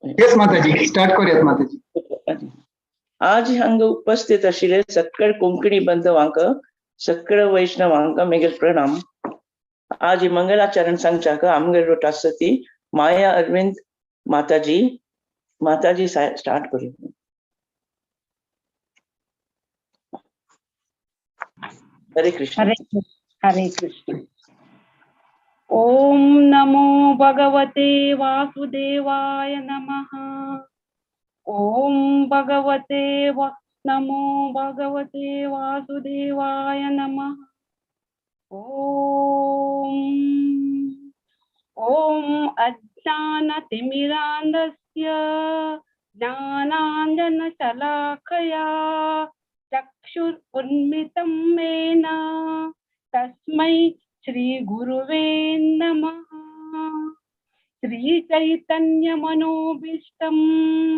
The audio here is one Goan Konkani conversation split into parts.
येस माताजी, स्टार्ट करूयात माताजी. आज हांगा उपस्थित आशिल्ले सगळे कोंकणी बंधवांक, सगळे वैष्णवांक मेगेल प्रणाम. आज मंगलाचरण सांगच्याक आमगेर रोट आसा ती माया अरविंद माताजी. माताजी स्टार्ट करूया. हरे कृष्ण. हरे हरे कृष्ण. ओम नमो भगवते वासुदेवाय नमः. ओम भगवते नमो भगवते वासुदेवाय नमः. ओम ओम अज्ञानतिमिरान्धस्य ज्ञानाञ्जनशलाकया चक्षुरुन्मिलितं येन तस्मै श्री गुरुवे नमः. श्री चैतन्य मनोभीष्टं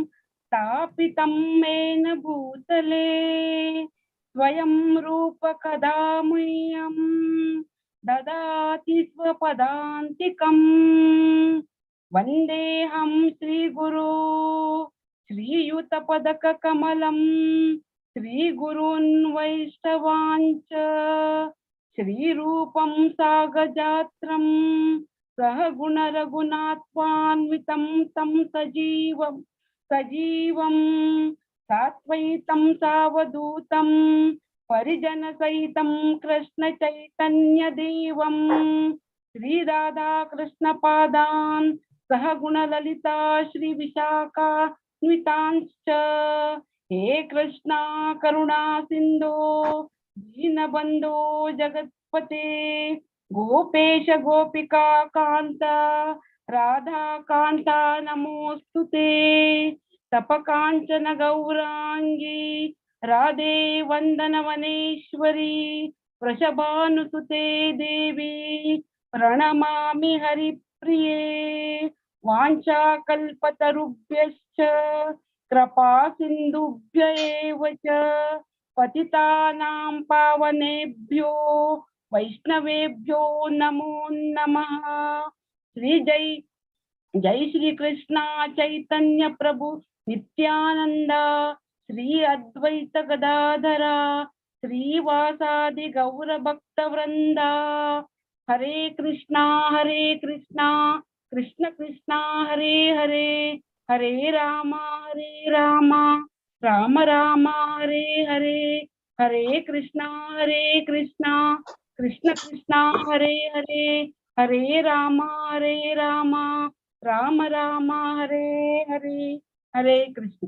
स्थापितं येन भूतले स्वयं रूप कदा मह्यं ददाति स्वपदान्तिकं. वन्देऽहं श्रीगुरु श्रीयुतपदकमलं श्रीगुरून् वैष्णवाञ्च श्रीरूपं सागजात्रं सहगुण रघुनाथान्वितं तं सजीवं सजीवं सात्वैतं सावधूतं परिजनसहितं कृष्ण चैतन्य देवं श्री राधा कृष्ण पादान् सहगुण ललिता श्री विशाखान्वितांश्च. हे कृष्णा करुणा सिंधो दीनबंधो जगत्पते गोपेश गोपिका कांता राधा कांता नमोस्तुते. तपकांचन गौरांगी राधे वंदन वनेश्वरी वृषभानुसुते देवी प्रणमामि हरिप्रिये. वाञ्छाकल्पतरुभ्यश्च कृपा सिन्धुभ्य एव च पतितानां पावनेभ्यो वैष्णवेभ्यो नमो नमः. श्री जय जय श्री कृष्ण चैतन्य प्रभु नित्यानंद श्री अद्वैत गदाधरा श्रीवासादि गौर भक्त वृंद. हरे कृष्णा कृष्ण कृष्णा हरे हरे, हरे राम राम राम हरे हरे, हरे कृष्णा कृष्ण कृष्णा हरे हरे, हरे राम राम राम हरे हरे, हरे कृष्ण.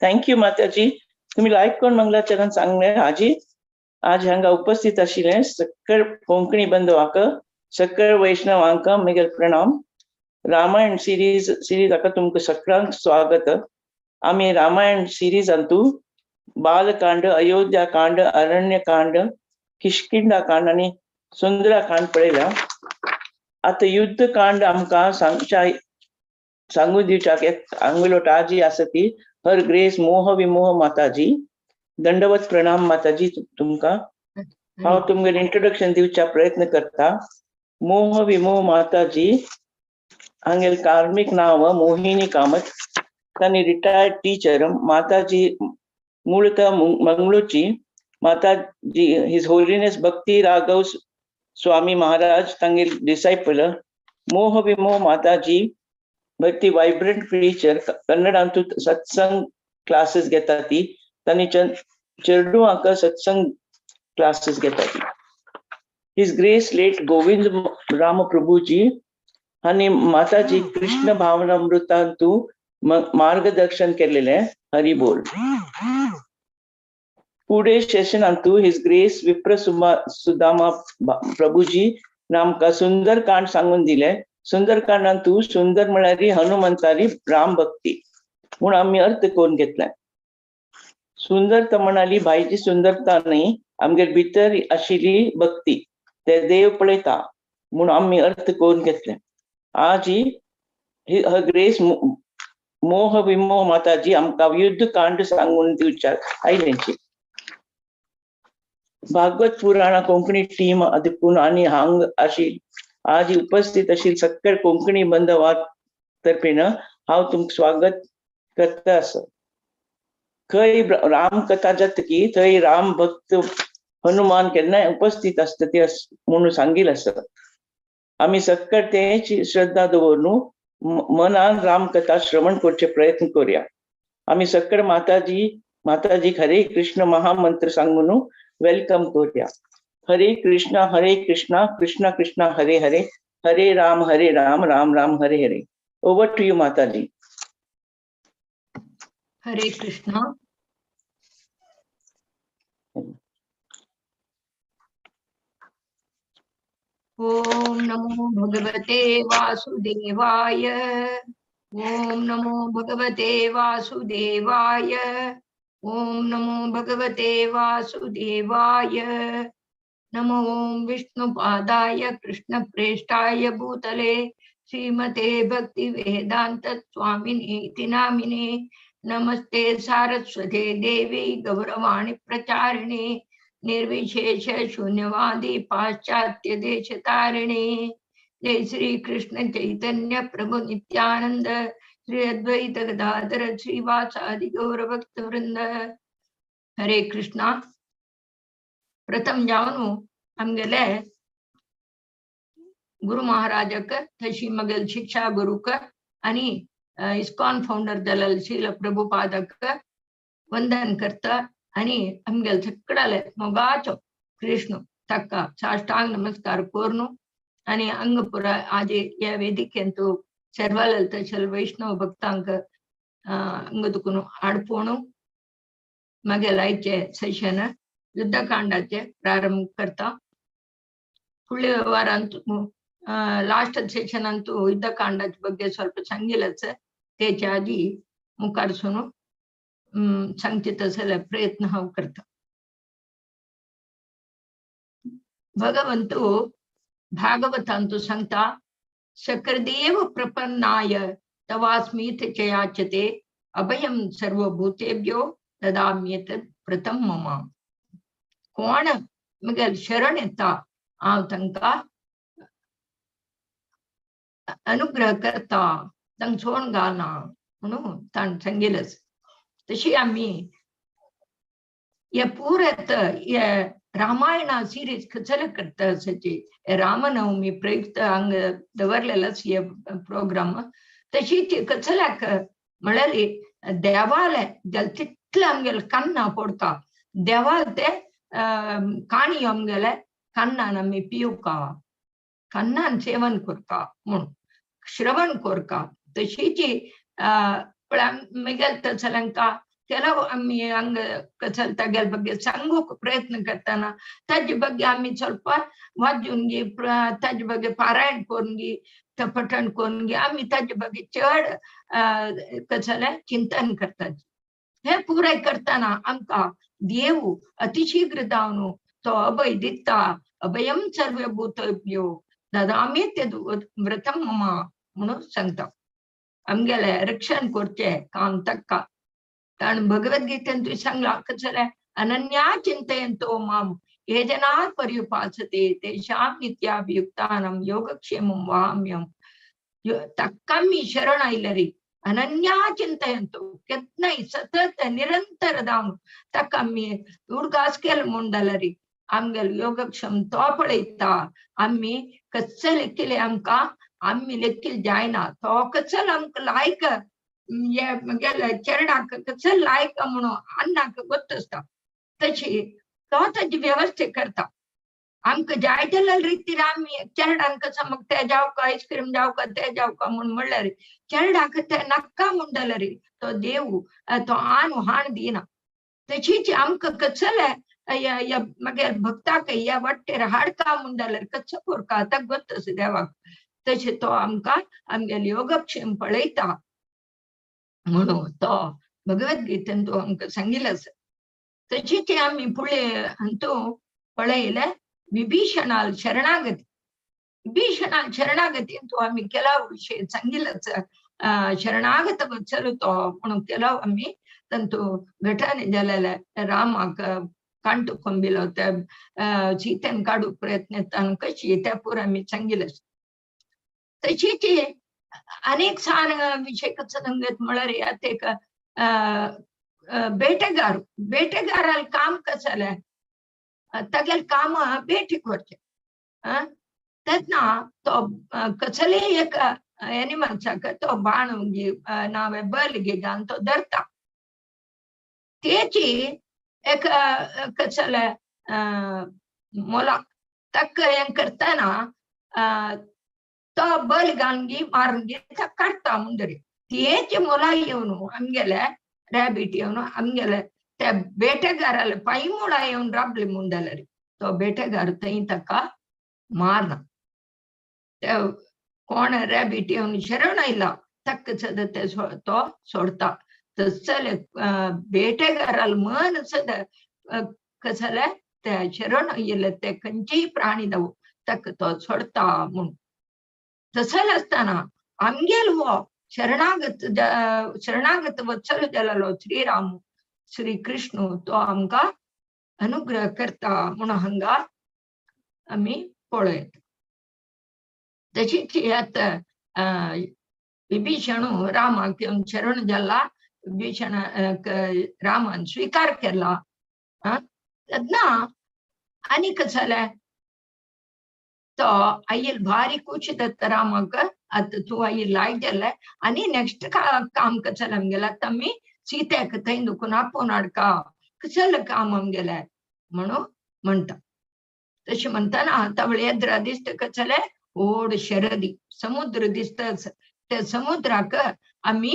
Thank you माताजी. तुम्ही लायक करून मंगलाचरण सांगले. आजी आज हांगा उपस्थित आशिल्ले सगळे कोंकणी बंधवांक, सगळे वैष्णवांक मेगेल प्रणाम. रामायण सिरीज हाका तुमकां सगळ्यांक स्वागत. आमी रामायण सिरीजांतू बालकांड, अयोध्याकांड, अरण्यकांड, किष्किंधाकांड आनी सुंदराकांड पळयला. आतां युद्धकांड आमकां सांगून दिवच्याक एक आंगलो आजी आसा ती हर ग्रेस मोह विमोह माताजी. दंडवत प्रणाम माताजी तुमकां. हांव तुमगेर इंट्रोडक्शन दिवच्या प्रयत्न करता. मोह विमोह माताजी हांगेल कार्मीक नांव मोहिनी कामत. तांणी रिटायर्ड टीचर. माताजी मूळतः मंगळूरची. माताजी his holiness भक्ती राघव स्वामी महाराज तांगेल डिसायपल. मोह विमोह माताजी भक्ती वायब्रंट प्रीचर. कन्नडांतू सत्संग क्लासेस घेता ती. तांणी चेडवांक सत्संग क्लासेस घेता ती. His grace late Govind Ram Prabhuji हांणी माताजी कृष्ण भावनामृतांतू मार्गदर्शन केलेले. हरी बोल. पुढे सेशनांतू his grace विप्र सुदामा प्रभुजी आमकां सुंदरकांड सांगून दिले. सुंदरकांडांतू सुंदर म्हळ्यार हनुमंतारी राम भक्ती म्हूण आमी अर्थ करून घेतले. सुंदरता म्हणाली भायची सुंदरता न्ही, आमगेर भितर आशिल्ली भक्ती ते देव पळयता म्हूण आमी अर्थ करून घेतले. आजी हर ग्रेस मोह विमोह माताजी आमकां युद्धकांड सांगून दिवच्याक आयलेंची. भागवत पुराणा कोंकणी टीम देखून आनी हांग आशिल्ली आज उपस्थित आशिल्ले सगळे कोंकणी बंधवा तर्फेन हांव तुमकां स्वागत करता आसा. खंय रामकथा जातकी थंय राम भक्त हनुमान केन्नाय उपस्थित आसता ते म्हणून सांगील आसा. आमी सक्कड तेची श्रद्धा दवरून मनान रामकथा श्रवण करचे प्रयत्न करूया. आमी सक्कड माताजीक हरे कृष्ण महामंत्र सांगून welcome करूया. हरे कृष्ण हरे कृष्ण कृष्ण कृष्ण हरे हरे, हरे राम हरे Ram Ram Ram Hare Hare. Over to you Mataji. Hare Krishna. Om नमो भगवते वासुदेवाय. ओम नमो भगवते वासुदेवाय. ओम नमो भगवते वासुदेवाय. नमो ओम विष्णुपादाय कृष्णप्रेष्ठाय भूतले श्रीमते भक्तिवेदांत स्वामिने इति नामिने. नमस्ते सारस्वते देवी गौरवाणी प्रचारिणे निर्विशेष शून्यवादी पाश्चात्य देशतारिणे. जय श्री कृष्ण चैतन्य प्रभु नित्यानंद श्री अद्वैत गदाधर श्रीवासादि गौरभक्त वृंद. हरे कृष्णा. प्रथम जावनु आमगेले गुरु महाराजक तशी मगेल शिक्षा गुरुक आणि इस्कॉन फाउंडर जालेले श्रील प्रभुपादक वंदन करता आणि आमगेले सगळ्याले मोगाचो कृष्ण ताका साष्टांग नमस्कार कोरनु आणि अंगपुರ आजे या ವೇದಿಕೆಂತು ಸರ್ವಲಲ್ ತಶಲ್ ವೈಷ್ಣವ ಭಕ್ತಾಂಕ ಅಂಗದಕ್ಕೂ ಆಡ್ಪೋಣು. मगेल आयचे सेशन युद्धकांडाचे प्रारंभ करता. फुडले ವಾರ ಅಂತೂ ಲಾಸ್ಟ್ ಸೆಷನ್ ಅಂತೂ ಯುದ್ಧಕಾಂಡಾचे ಬಗ್ಗೆ ಸ್ವಲ್ಪ सांगिलच, तेच्या आदी मुखारसून सांगचे तसले प्रयत्न हांव करता. भगवंतु भागवतांतु सांगता, सकृदेव प्रपन्नाय तवास्मीत चयाचते अभयं सर्वभूतेभ्यो ददाम्येतत् व्रतं मम. कोण मगेल शरण येता हांव तांकां अनुग्रह करता, तांकां सोडून घालना म्हणून ताणें सांगिल्लें. तशी आमी हे पुरत हे रामायणा सिरीज खचले करता आसाची रामनवमी प्रयुक्त हांगा दवरलेलाच हे प्रोग्राम. तशी ती कचल्याक म्हळ्यार देवाले जाल्यार तितले आमगेले कान्ना पडटा, देवाल ते काणी आमगेले कान्नान आमी पिवका, कान्नान सेवन करता म्हूण श्रवण करता. तशीची मागीर तसल्यांका ಕೆಲವು आमी ಹಂಗ ಕಸಲ್ ತಗೆಲ್ ಬಗ್ಗೆ सांगूक ಪ್ರಯತ್ನ करताना ताजे ಬಗ್ಗೆ आमी ಸ್ವಲ್ಪ वाजून ताजे ಬಗ್ಗೆ पारायण करून पठण करून आमी ताजे ಬಗ್ಗೆ चड कसले चिंतन करतात. हे पुराय करताना आमकां देव अतिशीघ्र जावन तो अभय दिता, अभयम सर्वभूतेभ्यो ददामी ते व्रतम मम म्हणून सांगता. आमगेले रक्षण करचें काम ताका. कारण भगवद्गीतेन तुवें सांगलां कसलें अनन्या चिंतयन्तो माम ये जनाः पर्युपासते तेषां नित्याभियुक्तानां योगक्षेमं वहाम्यहम्. ताका आमी शरण आयले अनन्या चिंतयन्तो केन्नाय सतत निरंतर जावन ताका आमी उडगास केलो म्हूण जाल्यार आमगेलो योगक्षेम तो पळयता. आमी कच्चे लेखिले आमकां आमी लेखील जायना, तो कचल आमकां लायक गेले चरणाक कचल लायक म्हणून अन्नाक गोत्त आसता. तशी तो ताजी व्यवस्था करता. आमकां जाय जाल्यार रितीर आमी चरणान कसो मग ते जावका आयस्क्रीम जावका ते जावका म्हूण म्हणल्यार चरणाक ते नाका म्हूण जाल्यार तो देव तो आन हाण दिना. तशीच आमकां कचले मागीर भक्ताक ह्या वाटेर हाडका म्हूण जाल्यार कच्चो कोरका आतां गोत्त आसा देवाक. तशें तो आमकां आमगेले योगक्षेम पळयता म्हणून तो भगवद्गीतेन तो आमकां सांगिल्लें आसा. तशीच आमी फुडले हातूं पळयलें विभीषणाल शरणागती. विभीषणाल शरणागती तो आमी केला विशय सांगिल्लें. शरणागत वत्सल तो म्हणून केला आमी तांतू घटने जालेले रामाक कांटो कोंबिलो ते सीतेन काडूंक प्रयत्न कशी त्या पुरा आमी सांगिल्लें. तशीच अनेक सान विशय कसं म्हळ्यार आतां एक ಬೇಟೆಗಾರ, ಬೇಟೆಗಾರಲ್ಲಿ ಕಾಮ್ ಕಸಲೆ तागेले काम बेटी करचे. तेन्ना तो कसले एक एनिमल्साक तो बाण नावे बल घालून तो धरता. तेची एक कसले मोला तक हें करतना तो बल घालून मारून काडटा मुंदरी. तेची मोला येवन आमगेले रॅबिट येवन आमगेले त्या ಬೇಟೆಗಾರಲ್ಲ ಪೈಮೂಳ येवन राबले मुंडलरी तो ಬೇಟೆಗಾರ थंय ताका मारना. कोण रॅबिट येवन शरण आयला तक्क सद ते तो सोडता. तसले ಬೇಟೆಗಾರಲ್ಲ मन सद कसले ते शरण येयले ते खंयचेय प्राणीदವು तक्क तो सोडता म्हूण. तसले आसतना आमगेल हो शरणागत शरणागत वत्सल जालेलो श्रीराम श्री कृष्ण तो आमकां अनुग्रह करता म्हणून हांगा आमी पळयत. तशीच आतां विभीषण रामाक येवन शरण जाला, विभीषण रामान स्विकार केला. तेन्ना आनी कशें जालें तो आईल भारी खुशी जाता रामाक, आतां तूं आईल लायक जालें आनी नेक्स्ट काम कशें जालें आमगेलें आतां आमी सीतेक थंय दुखून आपोवन हाडका कसलें काम आमगेलें म्हणून म्हणटा. तशें म्हणटना तवळ येद्रा दिसता कशें जालें व्हड शरदी समुद्र दिसता. त्या समुद्राक आमी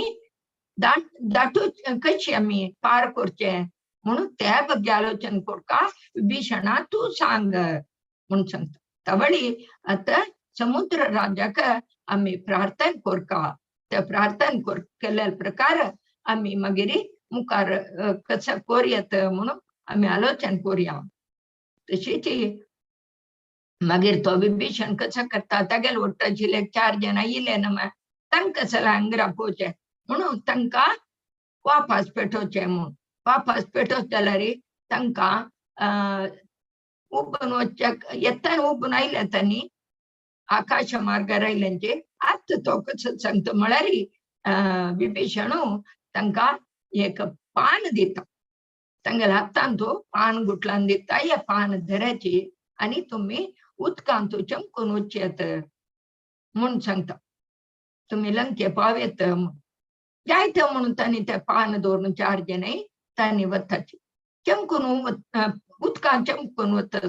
दाटू कशी आमी पार करचें म्हणून त्या ಬಗ್ಗೆ आलोचन करका विभीषणा तूं सांग म्हूण सांगता. तवळी आतां समुद्र राजाक आमी प्रार्थना करका. त्या प्रार्थना केल्ल्या प्रकार आमी मागीर मुखार कसं कोरयत म्हणून आमी आलोचन करुया. तशीच मागीर तो विभीषण कसं करता तागेले वट्ट आशिल्ले 4 जाणां येयले ना तांकां सगळें हांगा रापोवचें म्हणून तांकां वापास पेटोवचें म्हूण. वापास पेटोवचें जाल्यार तांकां उबून वचच्याक येतना उबून आयले तांणी आकाश मार्गार आयल्यांचे. आतां तो कसो सांगता म्हळ्यार विभीषण तांकां एक पान दिता, तांगेल्या हातान तो पान गुटलान दिता. हे पान धराची आनी तुमी उदकांत चमकून वचयेत म्हूण सांगता. तुमी लंके पावयेत जायते म्हणून तांणी ते पान दवरून 4 जाणां तांणी वताची चमकून उदकान चमकून वता.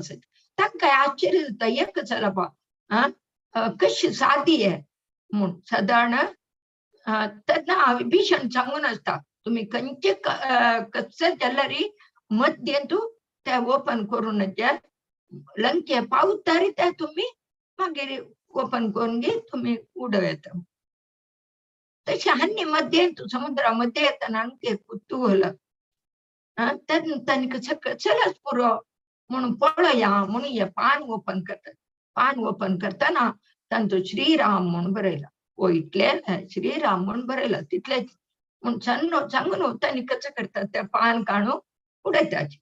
तांकां आश्चर्य जाता एक चलपा कशी सादी आहे म्हूण. सादारण तेन्ना विभीषण सांगून आसता तुमी खंयचे कशें जाल्यार मद्येंतू ते ओपन करून लंके पावतारी ते तुमी मागीर ओपन करून घे तुमी उडव येता. तशें आनी मद्येंतू समुद्रा मध्ये येतना आमचें कुतूहल तेन्ना तांणी कसलेच पुरो म्हणून पळया म्हणून हे पान ओपन करतात. पान ओपन करतना तांचो श्रीराम म्हणून बरयला. हो इतले श्रीराम म्हणून बरयला तितलेच म्हूण सांगून तांणी कसं करतात ते पान काडून उडयताचे.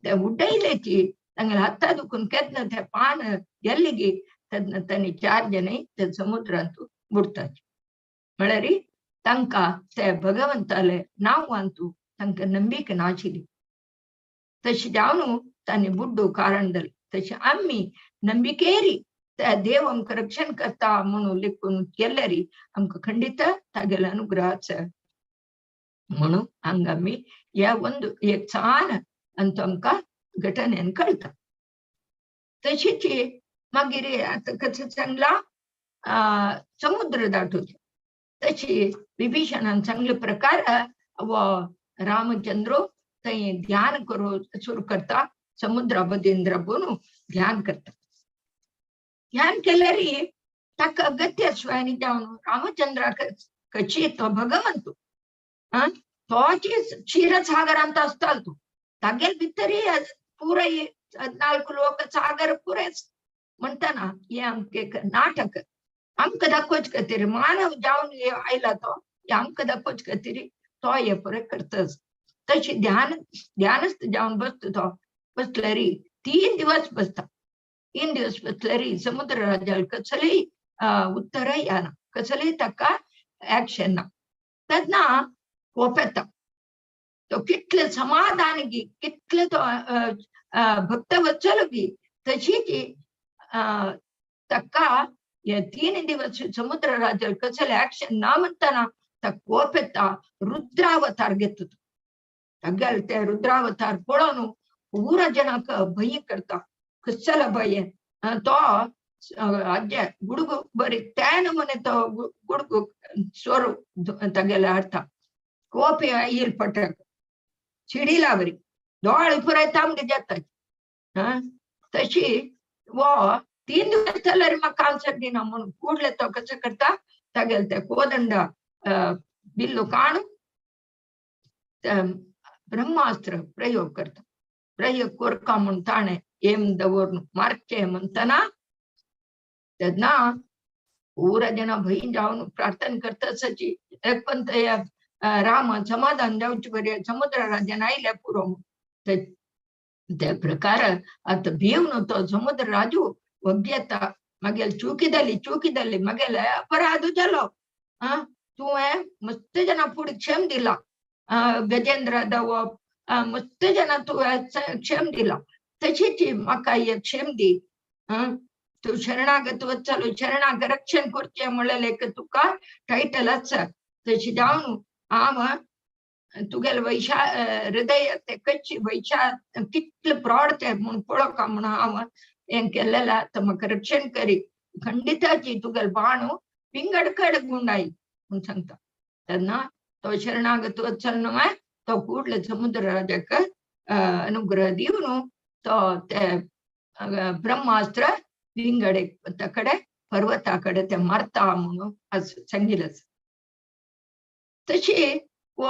ते उडयल्याची तांगेल्या हाता दुखून केन्ना ते पान गेल्ले गी तेन्ना तांणी 4 जाणां ते समुद्रांत बुडटाचे. म्हळ्यार तांकां ते भगवंताले नांवांतू तांकां नंबिका नाशिल्ली. तशें जावन तांणी बुड्डू कारण जालें. तशें आमी नंबिकेरी त्या देव आमकां रक्षण करता म्हणून लेखून केल्यार आमकां खंडित तागेल्या अनुग्रहाचो म्हणून हांगा आमी ह्या ಒಂದು एक सान आनी आमकां घटनेन कळटा. तशीच मागीर आतां कशें सांगलां समुद्र दाटूचें. तशी विभीषणान सांगले प्रकार वो रामचंद्र थंय ध्यान करू सुरू करता. समुद्रा बदेन राबून ध्यान करता. ध्यान केल्यार ताका अगत्य स्वामी जावन रामचंद्राक कशी तो भगवंतू तोची क्षीरसागरांत आसतालो तो तागेले भितरय पुराय 4 लोक सागर पुरेच म्हणटना हे आमकां एक नाटक आमकां दाखोवचे खातीर मानव जावन आयला तो हे आमकां दाखोवचे खातीर तो हे पुराय करताच. तशी ध्यान ध्यानस्थ जावन बसता तो बसल्यार 3 दिवस बसता. 3 दिवस बसल्यार समुद्र राजाक कसलेय उत्तर येना, कसलेय ताका ऍक्शन ना. तेन्ना कोपेता तो कितले समाधान गी, कितले तो भक्त वत्सल गी, तशीच ताका हे 3 दिवस समुद्र राजाल कसले ऍक्शन ना म्हणताना ता कोपेता रुद्रावतार घेतलो. तागेले ते रुद्रावतार पळोवन पूरा जनाक भंय करता, कसलो भंय. तो आज्जे गुडगु बरी त्या नमुने तो गुडगु स्वर तागेले हाडटा. कोप येयल पटक चिडीला बरी दोळे पुराय तांबडे जाता. तशी वो 3 दिवस जाल्यार म्हाका आन्सर दिना म्हणून कूडले तो कसो करता, तागेले ते कोदंड बिल्लू काणू ब्रह्मास्त्र प्रयोग करता. प्रयोग कोरका म्हूण ताणें एम दवरून मारचें म्हणटना तेन्ना पूरा जना भंय जावन प्रार्थना करता सची एक पण राम समाधान जावचे बरे समुद्र राजान आयले पुरो. ते प्रकार आतां भिवन तो समुद्र राजू वग्गी येता. मागीर चुकी जाली, चुकी जाली, मागीर अपराध जालो. तुवें मस्त जना फुडें क्षेम दिला, गजेंद्र दवप मस्त जना तुवें क्षेम दिला, तशीच म्हाका एक क्षेम दी. तूं शरणागत वचलो, शरणागत रक्षण करचें म्हणलें तुका टायटल आसा. तशी जावन हांव तुगेले वैशा हृदय ते कच्ची वैशा कितले प्रॉड ते म्हूण पळोवका म्हूण हांव हें केलेलें. आतां म्हाका रक्षण करी, खंडिताची तुगेले बाण पिंगड कड गुंडाई म्हूण सांगता. तेन्ना तो शरणागत वचल न्हय, तो कूडले समुद्र राजाक अनुग्रह दिवन तो ते ब्रह्मास्त्र विंगडे कडे पर्वता कडे ते मारता म्हणून सांगितलं. तशी वो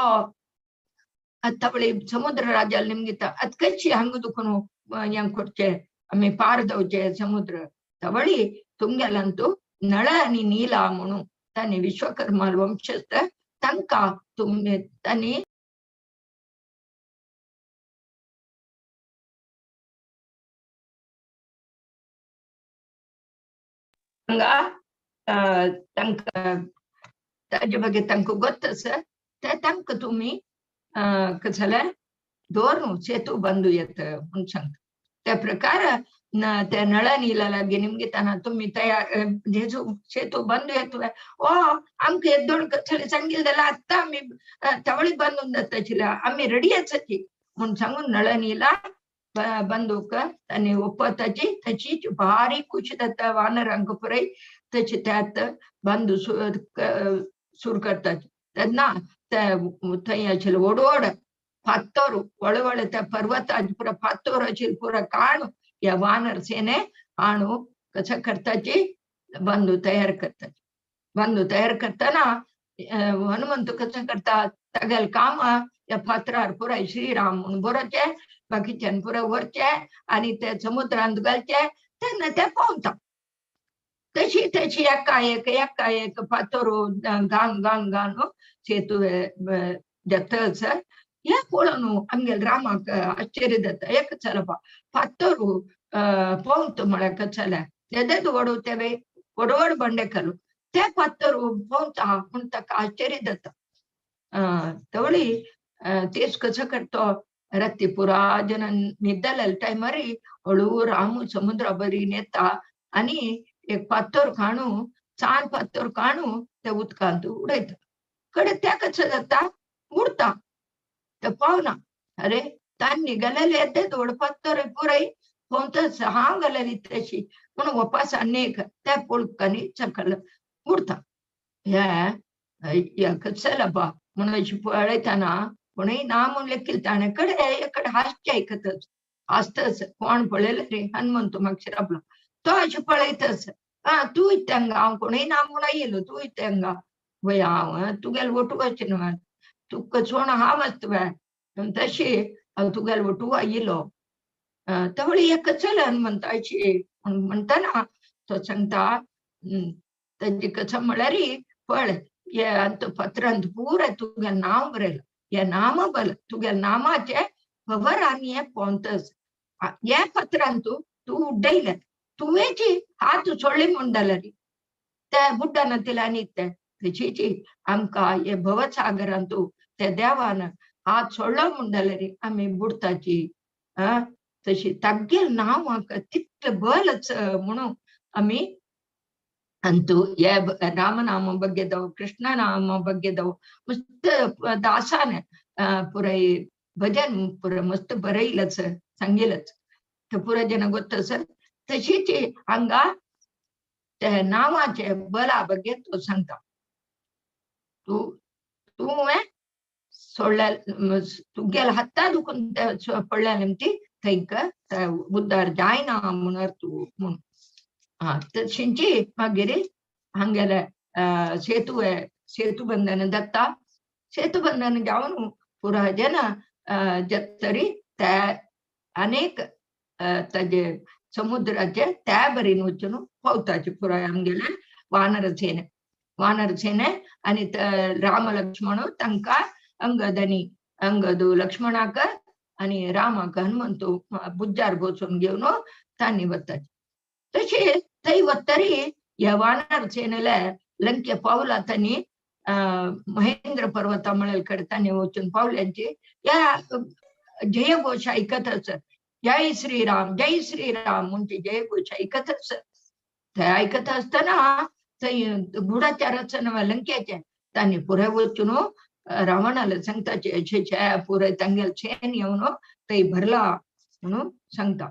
आतां समुद्र राजाला निमगिता आतां कशी हांगा दुखून हें करचें, आमी पार जावचे समुद्र. तवळी तुमगेल्यांतू नळ आनी नीला म्हणून तांणी विश्वकर्मा वंशस्थ तांकां तुमी तांणी हांगा तांकां ताजे ಬಗ್ಗೆ तांकां गोत्त आसा ते तांकां तुमी कशें जालें दवरून सेतू बांदू येता म्हूण सांगता. त्या प्रकार ते नळ नीला लागीं निमगिताना तुमी तयार सेतू बांदू येता. ओ आमकां येद्दोळ कसलें सांगिल्लें जाल्यार आत्तां आमी तवळी बांदून जाता आशिल्लें, आमी रेडी आसाची म्हूण सांगून नळ नीला बंदूक तांणी ओपताची. तशीच बारीक खुशी जाता वानरांक पुराय तशी त्यात बंदू सुरू करतात. तेन्ना ते थंय आशिल्ले व्हड व्हड फातर, व्हड व्हड त्या पर्वताचे पुरा फातर आशिल्ले पुरा काण ह्या वानर सेने हाणू कसं करताची बंदू तयार करतात. बंदू तयार करतना हनुमंत कसं करतात तागेले काम ह्या फातरार पुराय श्रीराम म्हणून बरोवचें, बाकीच्यान पुराय व्हरचें आनी ते समुद्रांत घालचें, तेन्ना ते पोंवता. तशी तशी एका एक एका एक फातर घालून घालून घालून सेतू जाताच. हें पळोवन आमगेले रामाक आश्चर्य जाता, एक चलपा फातर पोंवता म्हळ्यार कशें जालें, येदेच व्हड ते व्हड व्हड बंडेकल ते फातर पोंवता म्हूण ताका आश्चर्य जाता. तवळी तेच कसो करतो राती पुरा जन न्हिदलेल्या टायमार हळू रामू समुद्रा बरी येता आनी एक फातर काणू सान फातर काणू ते उदकांत उडयता. कडे ते कसं जाता उडता, ते पावना. अरे तांणी गेलेले येते व्हड फातर पुराय पोंवताच हांव गेलेली तशी म्हणून वपास आनी एक त्या पोळकांनी सकयल उडता. हे कसं जालें म्हणून अशें पळयतना कोणूय ना म्हूण लेखील ताणें कडे एकडे हांसचें आयकतच हांसतच कोण पळयलें रे हनुमंत मागीर आपलो तो अशें पळयतच. आं तूं इतलें हांगा, हांव कोणूय ना म्हूण आयलो, तूं इतलें हांगा वय हांव तुगेले वटू अशें न्हय, तुका चोण हांव आसता तशी हांव तुगेले वटू आयलो. तवळी एक चल हनुमंत अशी म्हणटना तो सांगता ताजी कसं म्हळ्यार पळय हे अंत पत्रांत पुराय तुगेलें नांव बरयलां, हे नाम बल तुगेले नामाचें खबर आनी हें पोंतच ह्या पत्रांत तूं उडयलें, तुवेंची हात सोडली म्हूण जाल्यार ते बुड्डान तिला न्हिदते तशीच आमकां हे भवसागरांतू ते देवान हात सोडलो म्हूण जाल्यार आमी बुडताची. आं तशी तागेल नांवाक तितलें बलच म्हणून आमी ಅಂತೂ ರಾಮನಾಮ ಬಗ್ಗೆದವು ಕೃಷ್ಣನಾಮ ಬಗ್ಗೆದವು ಮಸ್ತ್ दासान पुराय भजन पुरा मस्त बरयलच सांगिलच ते पुरा जन ಗೊತ್ತ सर. तशीच हांगा ते नांवाचे बला ಬಗ್ಗೆ तो सांगता. तूं तुवें सोडल्या तुगेल्या हाता दुखून पडल्या निमती थंयक उद्धार जायना म्हणून तूं म्हूण. हा तशींची मागीर हांगेले सेतुवे सेतु बंधन जाता. सेतु बंधन जावन पुरा जन जातरी त्या अनेक ताजे समुद्राचे त्या बरीन वचून पावताचे पुराय आमगेले वानर सेने. वानर सेने आनी राम लक्ष्मण तांकां अंगद आनी अंगद लक्ष्मणाक आनी रामाक हनुमंतू बुज्जार बसून घेवन तांणी वताचे. तशें थंय वतरी ह्या वानर सेनेले लंके पावला तांणी महेंद्र पर्वता म्हळ्यार कडेन तांणी वचून पावल्यांची ह्या जयघोश आयकत आसत. जय श्रीराम जय श्रीराम म्हणजे जयघोश आयकत आसत. थंय आयकत आसतना थंय गुढाचाराचो नव्या लंकेचे तांणी पुराय वचून रावणाला सांगताचे अशें पुराय तांगेले सेन येवन थंय भरला म्हणून सांगता.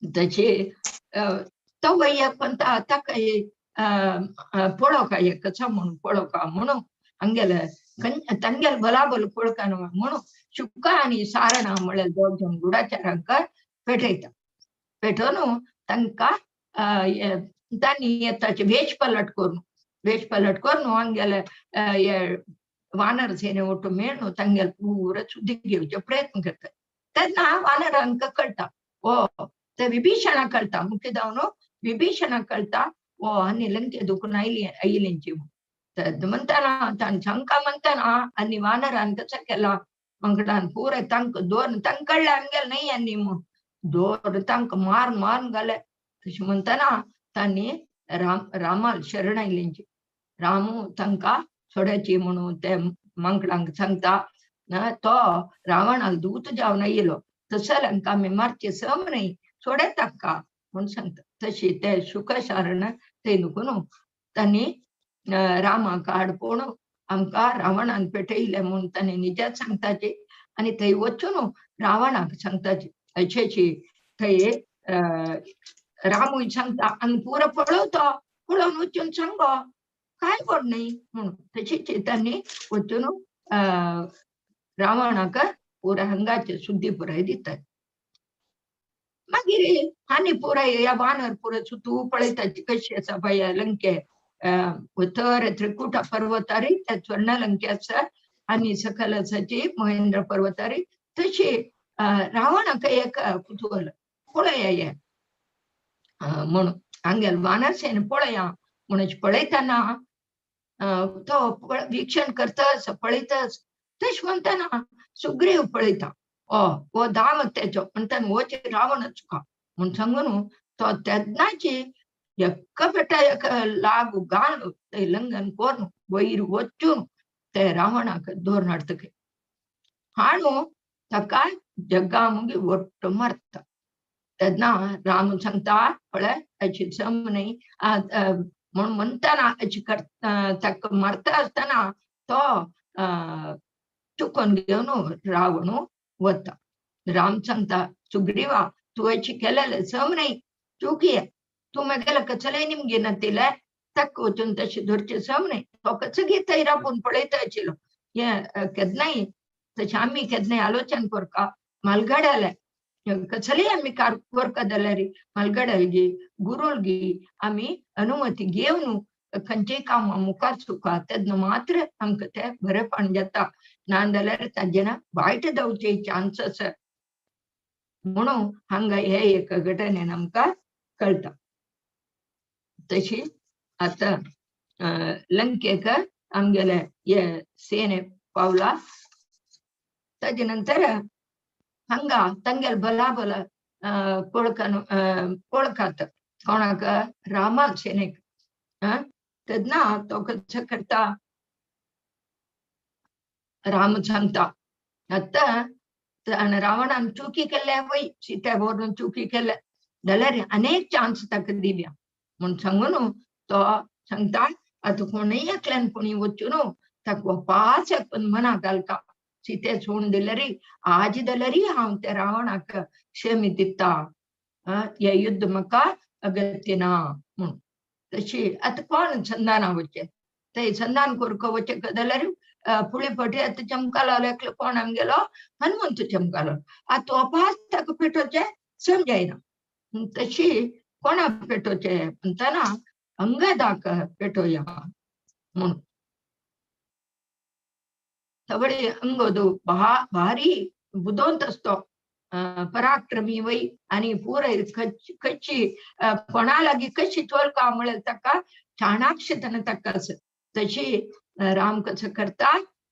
तशें तो वय पण ताका पळोवका एकच म्हणून पळोवका म्हणून हांगेले तांगेले बलाबल पळोवका म्हणून शुका आनी सारणा म्हळ्यार दोग जाण गुढाचारांक पेटयता. पेटोवन तांकां तांणी येताचे वेश पलट करून वेश पलट करून हांगेले वानर सेने ಒಟ್ಟು मेळून तांगेले पुरा सुद्दी घेवचे प्रयत्न करतात. तेन्ना वानरांक कळटा ओ ते विभीषणा कळटा मुख्य जावन विभीषणा कळटा ओ आनी लंके दुखून आयली आयिल्यांची म्हणटाना ताण शंका म्हणटाना आनी वानरान कसं केला मंगडान पुरा तांक दोन तांकडले आमगेले न्हय आनी म्हूण दोन तांक मारून मारून घाले. तशें म्हणटाना तांणी राम रामाल शरण आयिल्यांची रामू तांकां सोडाची म्हणून ते मांकडांक सांगता ना तो रावणाक दूत जावन आयलो तसो लंका आमी मारचे सम न्हय सोडे ताका म्हूण सांगता. तशी ते शुकशारण ते नुकून तांणी रामाक हाडपूण आमकां रावणान पेटयले म्हूण तांणी निजाच सांगताची आनी थंय वचून रावणाक सांगताची अशेची थंय रामूय सांगता आनी पुरो पळोवतो पळोवन वचून सांगो काय व्हड न्हय म्हणून. तशीच तांणी वचून रावणाक पुरा हांगाचे सुद्दी पुराय दितात. मागीर आनी पुराय ह्या वानर पुराय सुतू पळयताची कशी आसा बाय लंके तर त्रिकुटा पर्वतारी त्या स्वर्ण लंके आसा आनी सकल आसाची महेंद्र पर्वतारी. तशी रावणाक एक कुतूहल पळया हे म्हणून हांगेले वानर सेन पळया म्हणून पळयतना तो वीक्षण करताच पळयताच. तशें म्हणटाना सुग्रीव पळयता ओ हो दाव तेजो म्हणटाना होच रावण चुका म्हूण सांगून तो तेन्नाची एका पेटा एका लागू घालून ते लंघन करून वयर वचून ते रावणाक दोर हाडटकीर हाडून ताका जग्गा मुगी वट्ट मारता. तेन्ना राम सांगता पळय अशी सम न्हय म्हूण म्हणटाना अशी करता ताका मारता आसतना तो चुकोन घेवन रावण वता. राम सांगता सुग्रीवा तूं अशी केलेलें सम न्हय चुकी तूं म्हागेले कसलेय निमगे नातिले ताका वचून तशें धरचें सम न्हय. तो कसो घेता राबून पळयता आशिल्लो हें केन्नाय तशें आमी केन्नाय आलोचन करका मालगाड्याले कसलेय आमी कार करका जाल्यार मालगाड्यालगी गुरुलगी आमी अनुमती घेवन खंयचेय काम मुखार सुका तेन्ना मात्र आमकां तें बरेपण जाता ना जाल्यार ताजें ना वायट जावचे चान्स आसा म्हणून हांगा हे एक घटनेन आमकां कळटा. तशी आतां लंकेक आमगेले हे सेने पावला. ताजे नंतर हांगा तांगेले बलाबल कोळकान कोळकात कोणाक रामाक सेनेक. तेन्ना तो कसो करता राम सांगता आतां रावणान चुकी केल्या वय सीता व्हरून चुकी केल्या जाल्यार अनेक चान्स ताका दिल्या म्हूण सांगून तो सांगता आतां कोणूय एकल्यान कोणी वचून ताका वापास मना घालता सीते सोडून दिल्यार आज जाल्यार हांव त्या रावणाक क्षमी दिता हें युद्ध म्हाका अगत्य ना म्हूण. तशी आतां कोण संधाना वचचें थंय संधान करूंक वचचें जाल्यार फुडें फावटी आतां चमकालो एकलो कोण आमगेलो हनुमंत चमकालो आतां वापास ताका पेटोवचें समजायना. तशी कोणाक पेटोवचें म्हणटना अंगदाक पेटोवया म्हूण. तवळे अंगद भारी बुदवंत आसतो पराक्रमी वय आनी पुराय खंयची कोणा लागीं कशी चोलका म्हळ्यार ताका चाणाक्षतन ताका आसा. तशी राम कसो करता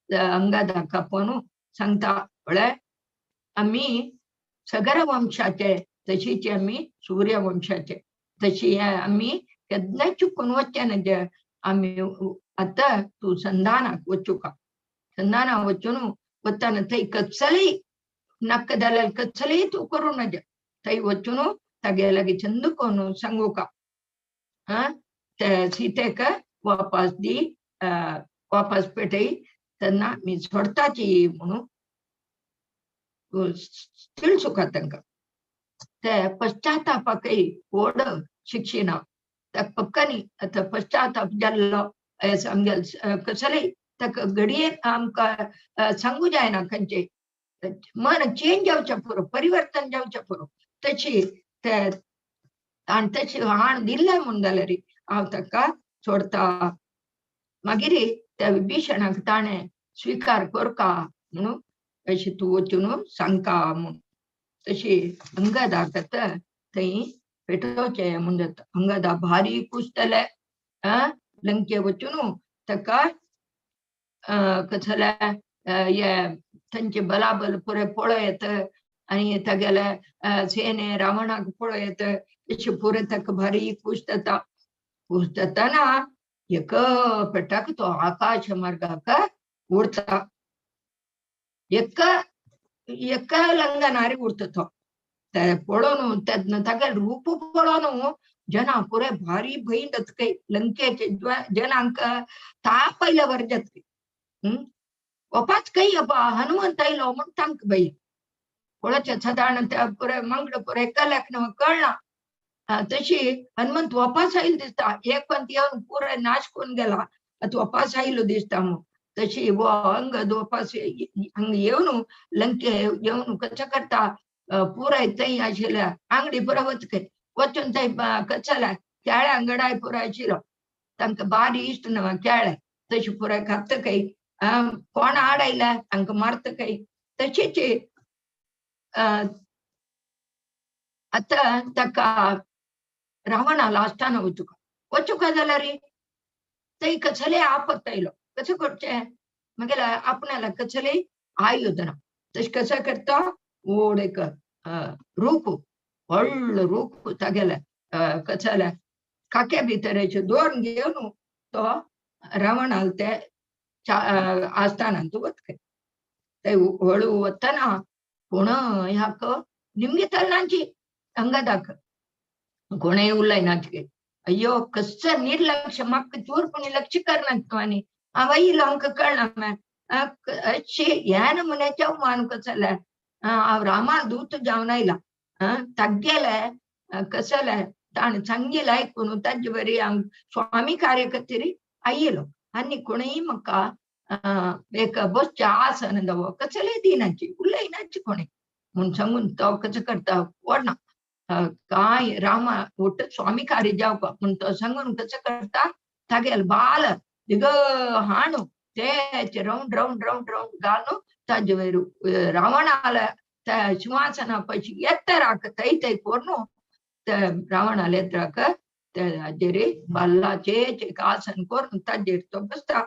अंगदाक आपोवन सांगता पळय आमी सगर वंशाचे तशीच आमी सूर्य वंशाचे तशी आमी केन्ना चुकून वचचें ना आमी आतां तूं संधानाक वचूका संधानाक वचून वतना थंय कसलेय नाका जाल्यार कसलेय तूं करूं नज थंय वचून तागे लागीं चंद करून सांगूका ते सीतेक वापस दी वापस पेटय तेन्ना आमी सोडताची म्हणून तिळसुका तांकां. ते पश्चातापाकय व्हड शिक्षिना ताका पक्कानी आतां पश्चाताप जाल्लो आमगेले कसलेय ताका घडये आमकां सांगू जायना खंयचें मन चेंज जावचें पुरो परिवर्तन जावचें पुरो. तशी ते ताणें तशी हाण दिल्लें म्हूण जाल्यार हांव ताका सोडता. मागीर त्या विभीषणाक ताणें स्विकार करका म्हणून अशें तूं वचून सांगका म्हूण. तशी अंगदाक आतां थंय पेटोवचें म्हूण जाता. अंगदा भारी कुसतले लंके वचून ताका कसले हे थंयचे बलाबल पुरे पळयत आनी तागेले सेने रावणाक पळयत अशें पुरे ताका भारी खूश जाता. खूश जाताना एक पेटाक तो आकाश मार्गाक उडता एका एका लंगनारी उरता तो ते पळोवन तेन्ना तागेलें रूप पळोवन जना पुरे भारी भंय जाता लंकेचे जनांक ताप आयल्या वर जाता. वपाच कय अबा हनुमंत आयलो म्हूण तांकां भंय पळोवचें सदां त्या पुरे मंगड पुरे कल्याक कळना. तशी हनुमंत वापास आयलो दिसता एक पंत येवन पुराय नाश करून गेला आतां वापास आयलो दिसता म्हूण. तशी वो अंगद वापास हांगा येवन लंके येवन कशें करता पुराय थंय आशिल्ल्या आंगडी पुराय वचके वचून थंय कचल्या केळ्या गडाय पुराय आशिल्लो तांकां बारी इश्ट न्हय केळ्या तशी पुराय खाता काय कोण आड आयल्या तांकां मारता काय. तशीच आतां ताका रावणा लास्टान वचूका वचूका जाल्यार थंय कसले आपत आयलो कसं करचें मागीर आपणाला कसले आयुध ना. तशें कसं करता व्हड एक रूख व्हडलो रूख तागेले कसले खाक्या भितर दोन घेवन तो रावणाल ते आस्थानांत वतले ते हळू वतना कोण ह्याक निमगे चलनाची अंगदाक कोणय उलयनाचे अय्यो कसं निर्लक्ष म्हाका चूरपणी लक्ष करना आनी हांव आयलो आमकां कळना अशें ह्या नमुन्याचें अवमान कसलें हांव रामा दूत जावन आयला तागेलें कसलें ताणें सांगिल्लें आयकून ताजे बरी हांव स्वामी कार्य खातीर आयलो आनी कोणूय म्हाका एक बसचें आसन दवो कसलें दिनाची उलयनाची कोणें म्हूण सांगून तो कसो करता वडना काय रामा उठ स्वामी कार्य जावपा म्हूण तो सांगून कसो करता तागेले बाल दिग हाणू तेच रावंड रावंड रावंड रावंड घालून ताजे वयर रावणाल्या त्या शिंवासना पशी एतराक थंय थंय करून ते रावणाल्या एतराक ताजेर बाल्लाचेर एक आसन करून ताजेर तो बसता.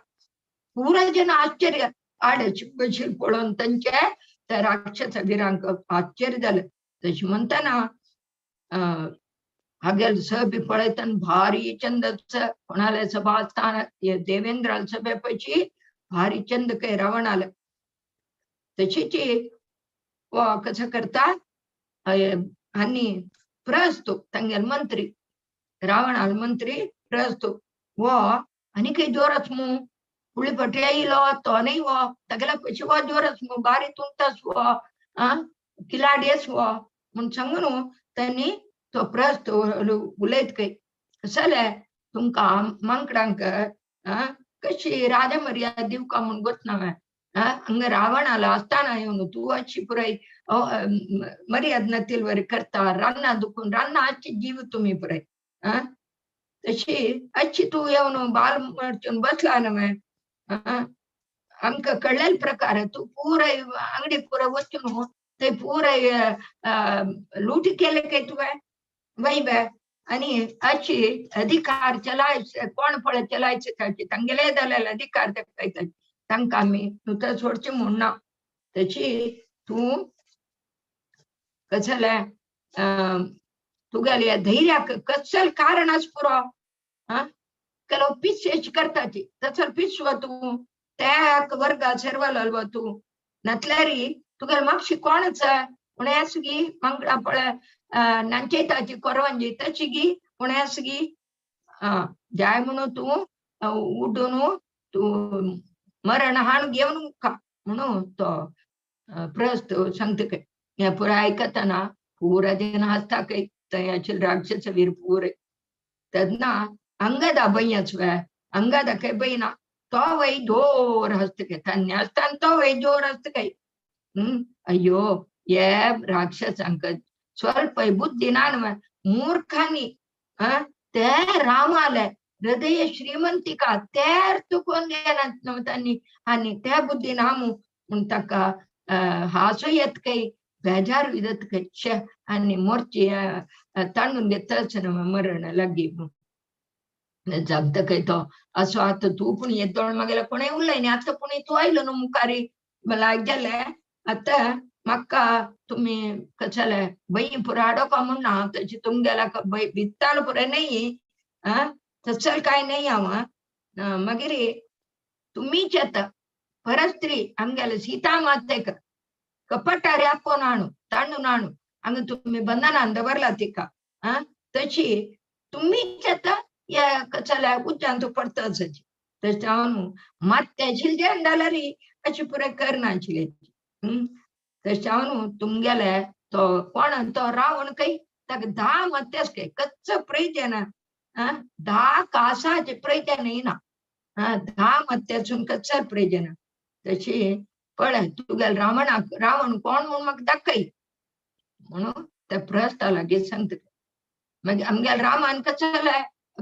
पुराय जन आश्चर्य आडे बशील पळोवन तांचे त्या राक्षस वीरांक आश्चर्य जालें. तशें म्हणटना हागेल सभे पळयतना भारी चंद कोणाले सभा स्थान देवेंद्राल सभे पशी भारी चंद काही रावण आलं. तशीच कसं करता आणि प्रस्तो तांगेल मंत्री रावणाल मंत्री प्रस्तो वो आणि काही जोरच मू पुळी पटे येयलो तो नाही वो तागेल्या पशी वो जोरच मू बारी तुमताच वो किलाडेच वो म्हूण सांगून त्यांनी तो प्रस्त उलयत काही कसले तुमकां मांकडांक कशी राजा मर्यादा दिवका म्हूण गोत ना हांगा रावणाला असताना येवन तूं अशी पुराय मर्यादा नतील वरी करता रान्ना दुखून रान्ना अशी जीव तुमी पुराय तशी अशी तूं येवन बाल मरचून बसला न्हय. आमकां कळ्ळेल प्रकार तूं पुराय आंगडी पुराय वचून ते पुराय लूट केले काय तुवें वैबे आणि अशी अधिकार चलायचे कोण पळय चलायचे ताचे तांगेले जालेले अधिकार दाखयतात तांकां आमी तूं सोडचे म्हूण ना. तशी तूं कसले तुगेले धैर्याक कसल कारण आस पुरो ಕೆಲವು ಪಿಸ್ ಹೆಚ್ಚು करताची तसल पिस वा तूं त्या वर्गा सर्वल वा तूं नातल्यारी तुगेले मागशी कोणच उणेस गी मांगडा पळय नांचेताची कोरवांजी तशी गी उणेस गी जाय म्हणून तूं उडून तूं मरण हाण घेवन खा म्हणून तो प्रस्त सांगता काय. हे पुराय आयकतना पुरा जन हसता काय थंय राक्षस वीर पुरे. तेन्ना अंगदा बयच वे अंगदा काय बयना तो वय जोर हसता काय तान्य हसताना तो वय जोर हसता काय. अय्यो हे राक्षसांक स्वल्प बुद्धी ना न्हय मूर्खांनी ते रामाले हृदय श्रीमंतिका ते चुकोवन घेना तांणी आनी त्या बुद्धी ना म्हूण ताका हांसो येत काय बेजार येत काय शे आनी मोर्ची ताणून घेतच मरण लागीं म्हूण जागता काय तो असो आतां तूं पूण येदोळ मागेल्या कोणें उलय न्ही आतां पूण तूं आयलो न्हू मुखारी लायक जालें आतां म्हाका तुमी कसले बई पुरा हाडोका म्हूण ना तशी तुमगेल्या भित्ताल पुराय न्ही तसल काय न्ही हांव मागीर तुमीच येता परस्त्री आमगेले सीता मातेक कपटारी आपोवन हाणू तांडून हाणू हांगा तुमी बंधनान दवरला तिका तशी तुमीच येता ह्या कसल्या उज्जान तूं पडटा तशें हांव मात्या आशिल्लें जेवण जाल्यार अशें पुराय करनाशिल्लें. तशें हांव तुमगेले तो कोण तो रावण काय ताका 10 मात्याच काय कच्च प्रयोजन 10 कासाचे प्रयोजन येना 10 मात्यासून कच्च प्रयोजन. तशी पळय तुगेले रावणाक रावण कोण म्हूण म्हाका दाखय म्हणून त्या प्रस्ता लागीं सांगता. मागीर आमगेले रामान कसले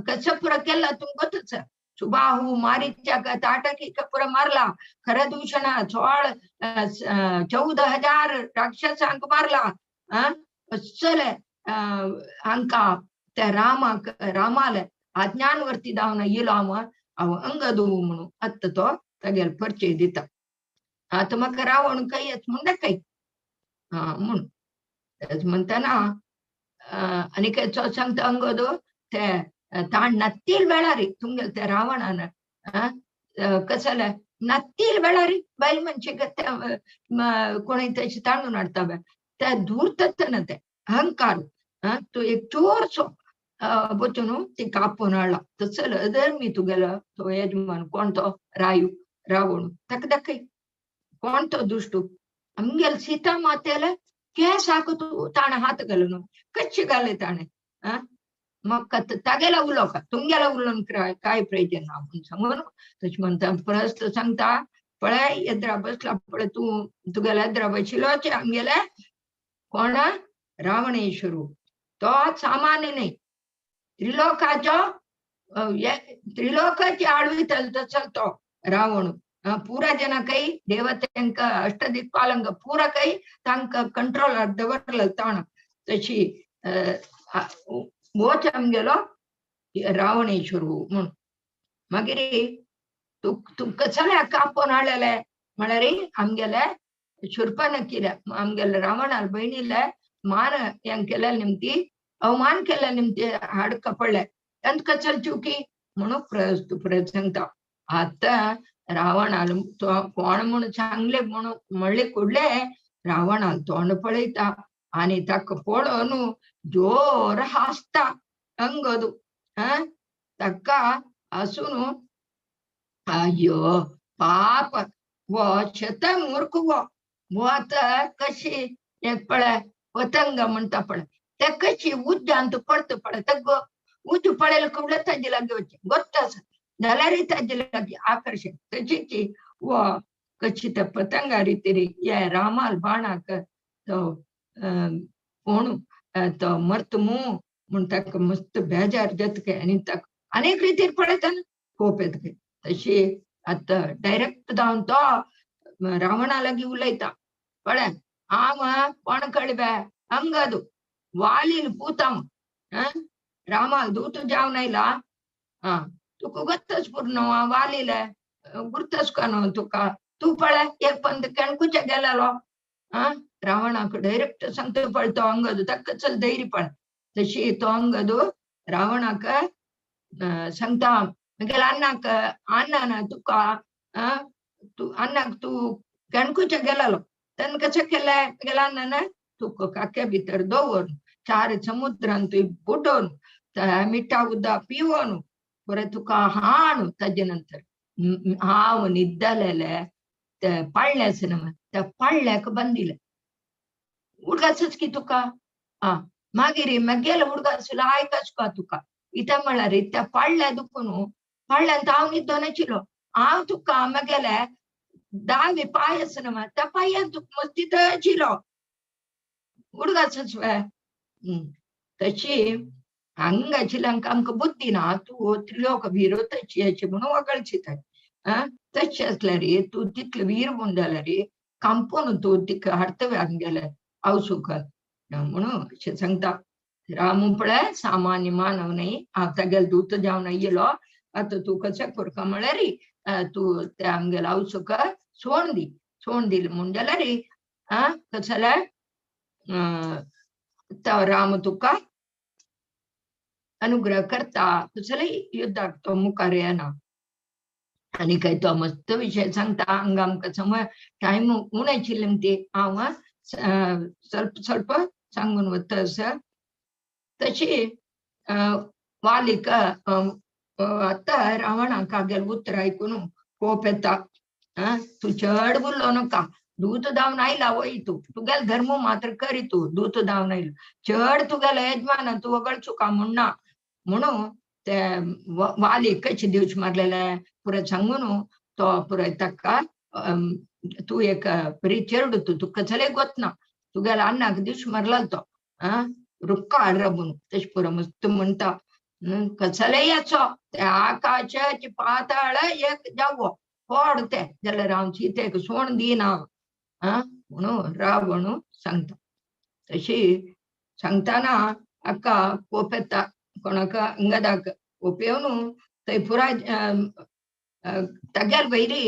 कसं पुरा केला तुमकां सुबाहू मारीच्या ताटकी पुरा मारला खरदूषणा 16 14,000 राक्षसांक मारला असले हांका त्या रामाक रामाले आज्ञानवर्ती दावन येयलो हांव अंगदू म्हणून आत्तां तो तागेलो परिचय दिता. आतां म्हाका रावण खंय म्हूण दाखय म्हूण म्हणटना आनी खंयचो सांगता अंगद ते ताण नत्तील वेळारी तुमगेले त्या रावणान कसले नत्तील वेळारी बायल मनशेक कोणय तशें ताणून हाडटा त्या धूर्तन ते अहंकार तूं एक चोरसो वचून ती कापून हाडला तसलो अधर्मी तुगेलो तो यजमान कोण तो रायू रावण ताका दाखय कोण तो दुश्टू आमगेले सीता मातेले केस हाक तूं ताणें हात घालून कच्चे घाले ताणें म्हाका तागेला उलोवका तुमगेला उलोवन काय प्रयोजन ना म्हूण सांगून तशें म्हणटा प्रस्त सांगता पळय येद्रा बसला पळय तूं तुगेल्या येद्रा बशिल्लोच आमगेले कोण रावणेश्वरू तो सामान्य न्ही त्रिलोकाचो त्रिलोकाची आडवी चलतो तो रावण पुरा जना काही देवतेंक अष्टदिक्पालंक पुरा काही तांकां कंट्रोलार दवरलं ताण तशी बोच आमगेलो रावणेश्वरू म्हूण. मागीर तूं तूं कसले कापोवन हाडलेले म्हळ्यार आमगेले शूर्पणखीले आमगेले रावणाल भयणीले मान हें केलें निमती अवमान केले निमते हाडका पडले तेंत कचल चुकी म्हणून परत सांगता. आतां रावणाल तो कोण म्हणून सांगले म्हणून म्हणले कुडले रावणाल तोंड पळयता आनी ताका पळोवन जोर हासता अंगदू. ताका हासून अय्यो पाप वो शत मूर्ख वो वो आतां कशी एक पळय पतंग म्हणटा पळय ते कशी उज्जांत पडत पळय ते उज्ज पळयले कुडले ताजे लागीं वचचें गोत्त आसा जाल्यारय ताजे लागीं आकर्शण तशीच वो कशी त्या पतंगा रितीरी हे रामाल बाणाक तो कोण तो मर्त मू म्हूण ताका मस्त बेजार जाता आनी ताका अनेक रितीर पळयता कोप येता. तशी आतां डायरेक्ट जावन तो रावणा लागीं उलयता पळय हांव कोण कळबे अंगदू वालील पूतांव रामाल दूत जावन आयला तुका गोत्तच पुर्ण वालीले गुर्तच न्हू तुका तूं पळय एक पंद केणकुचे गेलेलो. रावणाक डायरेक्ट सांगता पळय तो अंगदू ताका चल धैर्य पळय. तशी तो अंगदू रावणाक सांगता मागीर अन्नाक अन्ना ना तुका तूं अन्नाक तूं केणकुचे गेलेलो तेन्ना कशें केलें मागीर अन्नान तुका काक्या भितर दवर चार समुद्रान तुवें बुडोवन मिठा उदक पिवोन बरें तुका हाण ताजे नंतर हांव न्हिदलेले ते पाळणे आसा न्हू त्या पाळण्याक बांदिले उडगासच की तुका. मागीर मागेले उडगास आयकच का तुका इतें म्हळ्यार त्या पाळण्या दुखून पाळण्यांत हांव न्हिदोन आशिल्लो हांव तुका मागेले दावे पांय आसा न्हू त्या पांयान तुका मस्तीत आशिल्लो उडगासच वे. तशी हांगा आशिल्ल्यांक आमकां बुद्धी ना तूं त्रिलोक वीर तशी अशें म्हणून वगळशिताय. तशें आसल्यार तूं तितले वीर म्हूण जाल्यार कांपून तूं तिका हाडटले आमगेले आवसूक म्हणून अशें सांगता. रामू पळय सामान्य मानव न्हय हांव तागेलो दूत जावन येयलो आतां तूं कशें करता म्हळ्यार तूं ते आमगेले आवसूक सोण दी सोण दिली म्हूण जाल्यार कशें जाल्यार तो राम तुका अनुग्रह करता कसलेय युद्धाक तो मुखार येना. आनी काय तो मस्त विशय सांगता हांगा आमकां समय टायम उणें आशिल्लें ती हांव ಸ್ವಲ್ಪ ಸ್ವಲ್ಪ सांगून वता आसा. तशी वालीक आतां रावणाक हागेलें उतर आयकून कोप येता. तूं चड उलोवं नाका दूत धांवन आयला वय तूं तुगेलो धर्म मात्र करी तूं दूत धांवन आयलो चड तुगेलो यजमान तूं वगळचुका म्हूण ना म्हणून ते वालीक कशें दिवच मारलेले पुराय सांगून तो पुराय ताका तूं एक बरी चेरडू तूं तुका कसलें गोतना तुगेलो अन्नाक दीस मारलेलो तो रुक्का हाड तशें पुरो मस्त म्हणटा कसलेय याचो ते आकाशाचे पाताळ एक जावो फोड ते जाल्यार हांव सीतेक सोण दिना म्हणून रावण सांगता. तशी सांगताना हाका कोप येता कोणाक अंगदाक कोप येवन थंय पुराय तागेल वैरी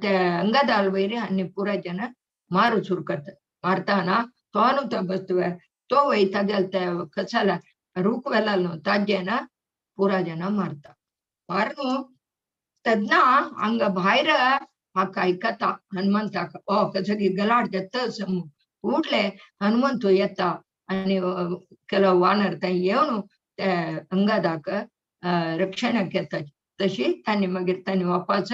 ते अंगदाल वैरी आनी पुराय जन मारू सुरू करता. मारताना तो न्हू तो बसतवे तो वय तागेल ते कसाला रूख वेला न्हू ताजें पुराय जन मारता. मारून तेन्ना हांगा भायर हाका आयकता हनुमंताक ओ कसो गलाट जाता उठले हनुमंत येता आनी ಕೆಲವು ವಾनर थंय येवन ते अंगदाक रक्षणाक येता. तशी तांणी मागीर तांणी वापास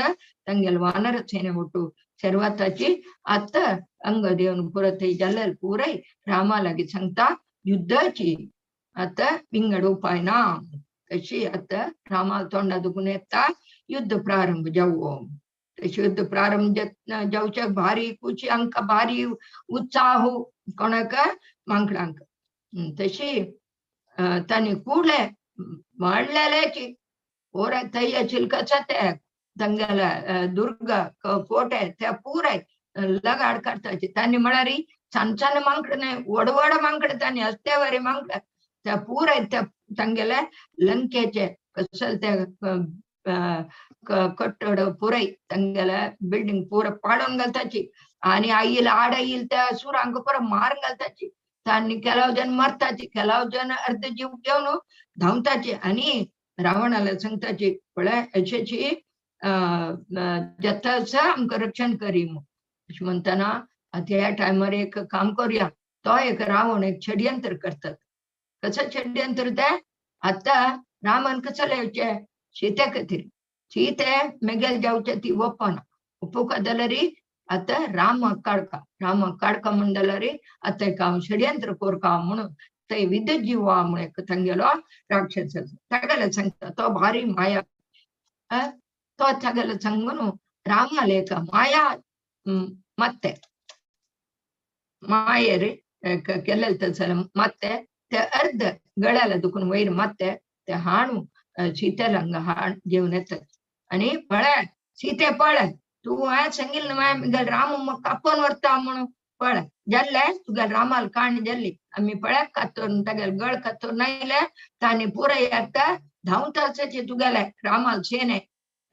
तांगेले वानर सेने ಒಟ್ಟು सर्वाताची आतां अंगद येवन परत थंय जाल्यार पुराय रामा लागीं सांगता युद्धाची आतां विंगड उपाय ना. तशी आतां रामा तोंडा दुखून येता युद्ध प्रारंभ जावो. तशी युद्ध प्रारंभ जावच्याक भारी खुशी आमकां भारी उत्साह कोणाक मांकडांक. तशी तांणी कुडले मांडलेल्याची पुराय थंय आशिल्ले कशें ते तांगेले दुर्ग कोटे ते पुराय लगाड काडटाचे. तांणी म्हळ्यार सान सान मांकड न्हय व्हड व्हड मांकड तांणी हस्त्यावरी मांकड त्या पुराय त्या तांगेले लंकेचे कसले ते कट्टड पुराय तांगेले बिल्डींग पुराय पाडून घालताची आनी आईल आड आईल त्या सुरांक पुराय मारून घालताची. तांणी केलाव जन मरताची, केलाव जन अर्ध जीव घेवन धांवताची आणि रावणाला सांगताची पळय अशेची जता आमकां रक्षण करी म्हूण. अशें म्हणटना आतां ह्या टायमार एक काम करुया, तो एक रावण एक षडयंत्र करतात. कसं षडयंत्र तें? आतां रामान कसं येवचें सीते खातीर, सीते मेगेल जावचें ती ओपना ओपूका जाल्यार आतां रामाक काडका, रामाक काडका म्हण जाल्यार आतां एक हांव षडयंत्र कोरका म्हणून थंय विद्युत जिवा म्हूण एक तांगेलो राक्षस तागेले सांगता, तो भारी माया तो तागेले सांगून रामाले एक माया ಮತ್ತೆ मायेर केलेल जाल्यार ಮತ್ತೆ ते अर्ध गळ्याला दुखून वयर ಮತ್ತೆ ते हाणू सीतेला हांगा हाण घेवन येतात आनी पळय सीते पळय तूं हांवें सांगिल्लें न्हू म्हगेले राम म्हाका कापोवन व्हरता म्हणून, पळय जाल्ले तुगेले रामाल काणी जाल्ली आमी पळय कातरून तागेले गळ कातरून आयले तांणी पुराय आतां धांवता आसाचे तुगेले रामाल सेने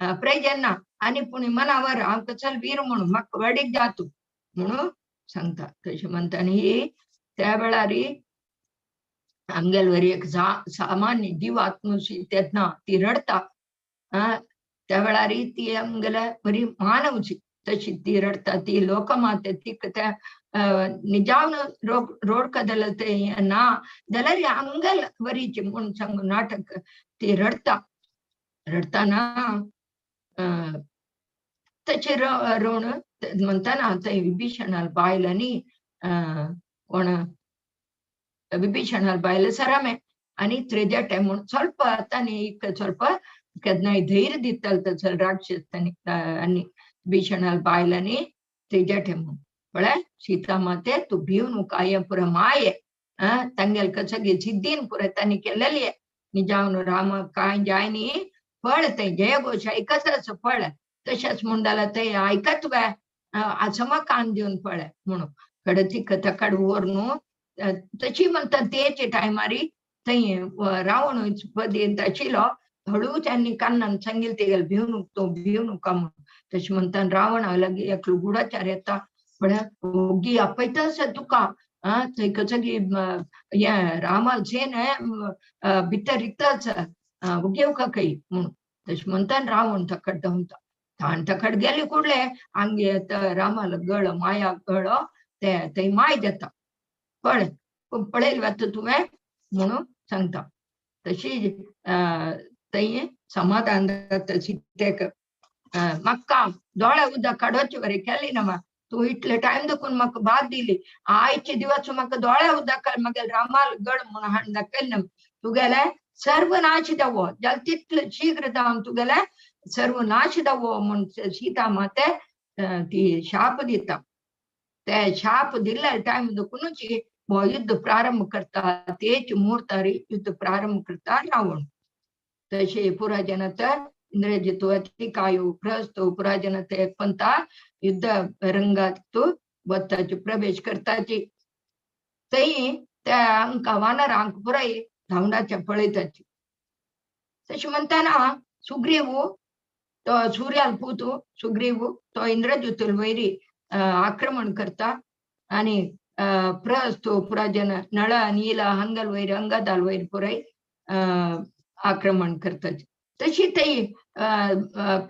प्रयोजन ना आनी पूण मनावर हांव चल वीर म्हणून म्हाका वडीक जातू म्हणून सांगता. तशें म्हणटा ही त्या वेळार आमगेले वरी एक सामान्य जीवात्म तेन्ना ती रडता, त्या वेळार ती आमगेले बरी मानवची तशी ती रडता, ती लोकमाते तिका त्या निजावन रोडका जाल्यार ते ना जाल्यार आमगेले वरीची म्हूण सांगून नाटक ती रडता. रडताना तशें रोण म्हणटाना थंय विभीषणाल बायल आनी कोण विभीषणाल बायल सरामे आनी त्रिजटे म्हूण ಸ್ವಲ್ಪ तांणी एक ಸ್ವಲ್ಪ केन्नाय धैर्य दिताले तसो राक्षस तांणी आनी विभीषणाल बायल आनी त्रिजटे म्हूण पळय सीता माते तूं भिव नुका हें पुरो माये तांगेले कसं सिद्धीन पुरो तांणी केलेली निजावन राम कांय जाय न्ही पळ थंय जय घोश आयकत आसा पळय तशेंच म्हूण जाल्यार थंय आयकत वे आसमा कान दिवन पळय म्हणून कडे तिका तकड व्हर न्हू. तशी म्हणटा तेच टायमारी थंय रावण पदयेंत आशिल्लो हळू त्यांनी कान्नान सांगिल्लें तेगेले भिव नुका तूं भिव नुका म्हणून. तशें म्हणटा रावणा लागीं एकलो गुढाचार येता पळय ओगी आपयता आसा तुका थंय कसं हें रामाल सेन भितर रिगता आसा ओगी येवका खंय म्हणून. तशें म्हणटा रावण तकड धांवता, ताण तकड गेले कुडले आमगे रामाल गळ माया गळो ते थंय माय जाता पळय पळयल वता तुवें म्हणून सांगता. तशी थंय समाधान जाता सीतेक, म्हाका दोळे उदक काडोवचे बरें केली ना मा तूं इतले टायम दखून म्हाका भात दिली आयचे दिवस म्हाका दोळे उदक म्हागे रामाल गळ म्हणून हाडून दाखयलें ना तुगेले सर्वनाश जावो जाल्यार तितले शीघ्र जावन तुगेले सर्वनाश जावो म्हूण सीता माते ती शाप दिता. ते शाप दिल्ले टायम दखूनच युद्ध प्रारंभ करता, तेच मुहूर्तार युद्ध प्रारंभ करता रावण. तशें पुराजनत इंद्रजितू अतिकायु प्रस्तु पुराजनत एकपंता युद्ध रंगात वताची प्रवेश करताची थंय त्या आमकां वानरांक पुराय धांवडाचे पळयताची. तशें म्हणटाना सुग्रीव तो सूर्याल पूत सुग्रीव तो इंद्रजितूल वयरी आक्रमण करता आनी प्रस्तु पुराजन नळ नील हंगल वयर अंगदाल वयर पुराय आक्रमण करताची. तशी थंय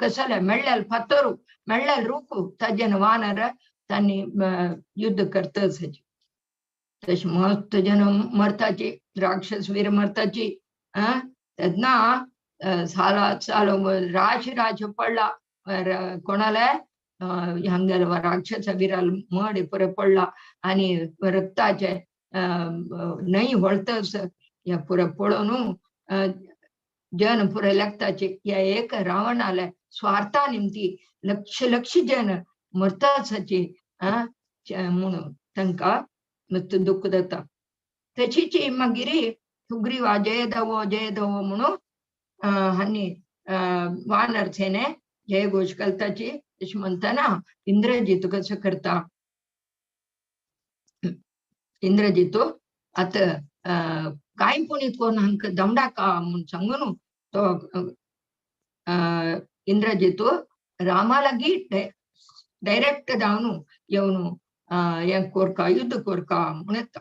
कसले मेळ्ळेल फातोरू मेळ्ळेल रूख ताजेन वानर तांणी युद्ध करताच. तशें मस्त जन मरताची राक्षस वीर मरताची तेन्ना साला सालो राश राश पडला कोणाले हांगेले राक्षस विराल मड पुरो पडला आनी रक्ताचे न्हंय व्हळतच हे पुरो पळोवन जन पुरो लागताचे. ह्या एक रावणाले स्वार्था निमती लक्ष लक्ष जन मरताची म्हणून तांकां मस्त दुःख जाता. तशीच मागीर सुग्रीवा जय धवो जय धवो म्हणून हांणी वानर सेने जय घोश घालताची. तशें म्हणटाना इंद्रजीत कसो करता, इंद्रजीत आतां कांय पुणी कोण हांकां दमडाका म्हूण सांगून तो इंद्रजीत रामा लागीं डायरेक्ट धांवन येवन हें कोरका युद्ध कोरका म्हूण येता.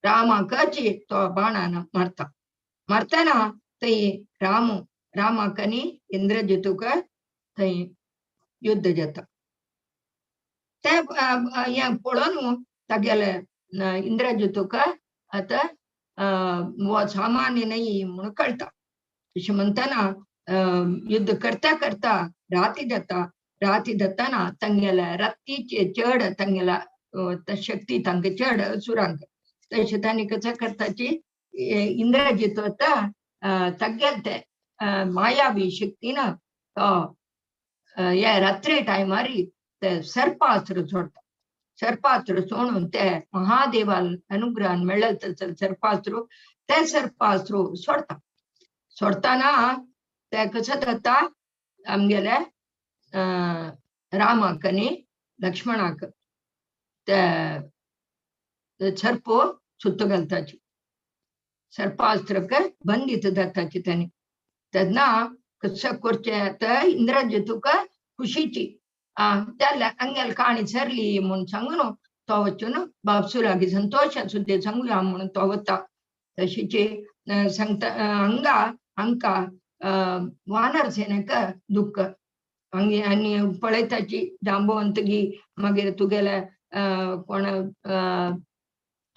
रामाकची तो बाणान मारता मारताना थंय रामू रामाक आनी इंद्रजितूक थंय युद्ध जाता. ते हें पळोवन तागेले इंद्रजितूक आतां हो सामान्य न्हय म्हणून कळटा. तशें म्हणटना युद्ध करता करता राती जाता. राती जाताना तांगेल्या रातीचे चड तांगेल्या शक्ती तांकां चड असुरांक तशें तांणी कसो करताची इंद्रजित आतां तागेले ते मायावी शक्तीन तो हे रात्री टायमार ते सर्पास्त्र सोडटा. सर्पास्त्र सोडून ते महादेवान अनुग्रहान मेळ्ळें तसो सर्पास्त्र ते सर्पास्त्र सोडटा. सोडताना ते कसो जाता आमगेले रामाक आनी लक्ष्मणाक ते सर्प सुत्त घालताची सर्पास्त्रक बंदित जाताची तांणी. तेन्ना कसो करचें ते इंद्रजितूक खुशीची त्या अंगेल काणी सरली म्हणून सांगून तो वचून बापसू लागीं संतोश आसूं ते सांगुया म्हणून तो वता. तशीची सांगता हांगा हांकां वानर सेनेक दुख्ख आनी पळयताची जांबवंतगी मागीर तुगेले कोण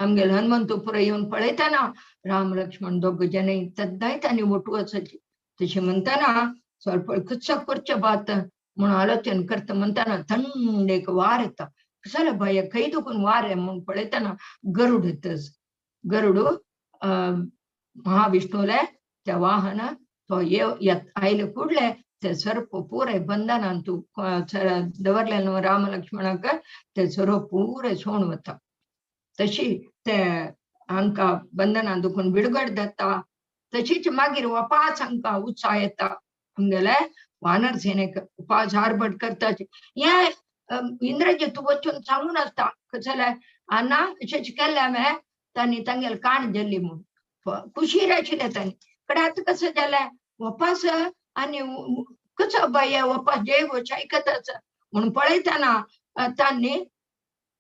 आमगेले हनुमंत पुरो येवन पळयतना राम लक्ष्मण दोग जन तेन्नाय तांणी वटू वचची. तशें म्हणटना स्वल्प कसो करचें बात म्हणून आलोचन करता म्हणटना थंड एक वार येता. कसलो भंय खंय दुखून वार म्हूण पळयतना गरुड येतच. गरुड महाविष्णूले त्या वाहन तो आयले कुडले ते सर्प पुराय बंधनान तूं दवरले न्हू राम लक्ष्मणाक ते सर्व पुराय सोण वता. तशी ते हांकां बंधनान दुखून बिडगड जाता. तशीच मागीर वापास हांकां उत्साह येता आमगेले वानर सेनेक उपास आरबट करताची. हें इंद्रजित वचून सांगून आसता कसलें आना अशें केल्लें हांवें तांणी तांगेले काण जाल्ली म्हूण खुशीर आशिल्ले तांणी. कडे आतां कसो जालें वपास आनी कसो बाय वपास जय घोश आयकत आसा म्हणून पळयतना तांणी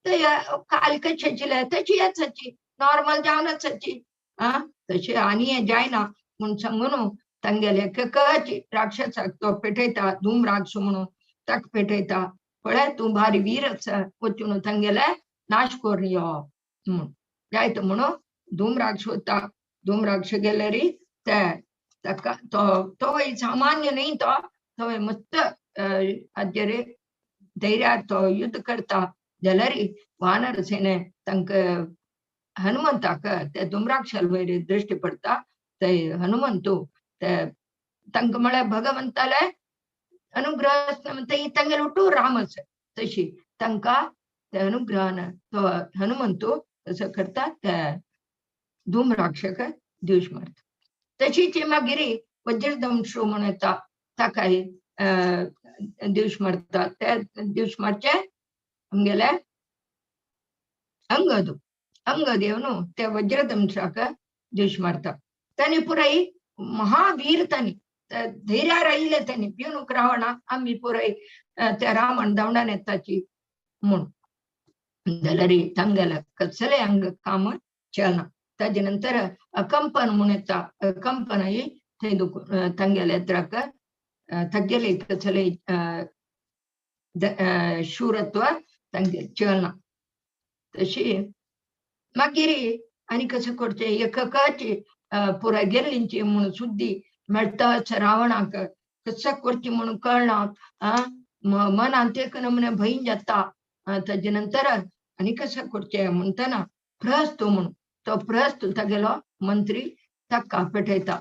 ते काल कशें आशिल्लें तशी आसाची नॉर्मल जावन आसाची आं तशें आनी हें जायना म्हूण सांगून तांगेले कची राक्षसाक तो पेटयता धूमराक्ष म्हणून ताका पेटयता. पळय तूं भारी वीर आसा वचून तांगेले नाश करून यो म्हूण जायत म्हणून धूमराक्ष वता. धूमराक्ष गेल्यार ते ताका तो तोय सामान्य न्हय तो तोय मस्त हाजेर धैर्यार तो युद्ध करता जाल्यार वानर सेने तांकां हनुमंताक ते धूम्राक्षाल वयर दृश्टी पडटा. ते हनुमंतू ते तांकां म्हळ्यार भगवंताले अनुग्रह तांगेले ಒಟ್ಟು राम आसा तशी तांकां ते अनुग्रहान तो हनुमंतू तसो करता ते धूम्राक्षक द्वेश मारता. तशीच मागीर वज्रदंश म्हूण येता ताकाय द्वेश मारता. ते द्वेश मारचे आमगेले अंगद अंगद येवन ते वज्रदंशाक द्वेश मारता. तांणी पुराय महावीर तांणी धैर्यार आयिल्ले तांणी भिवनूक रावणा आमी पुराय त्या रावण धांवडान येताची म्हूण जाल्यार तांगेले कसलें हांगा काम चलना. ताजे नंतर अकंपन म्हूण येता. अकंपन ही थंय तांगेले येत्राक तागेले कसलें शूरत्व तांगेले चलना. तशी मागीर आनी कसो करचें एककाची पुराय गेल्लींची म्हूण सुद्दी मेळटाच रावणाक कसो करची म्हणून कळना. आं मनांत एक नमुने भंय जाता. ताजे नंतर आनी कसो करचें म्हणटना प्रहस्त म्हणून तो प्रहस्त तागेलो मंत्री ताका पेटयता.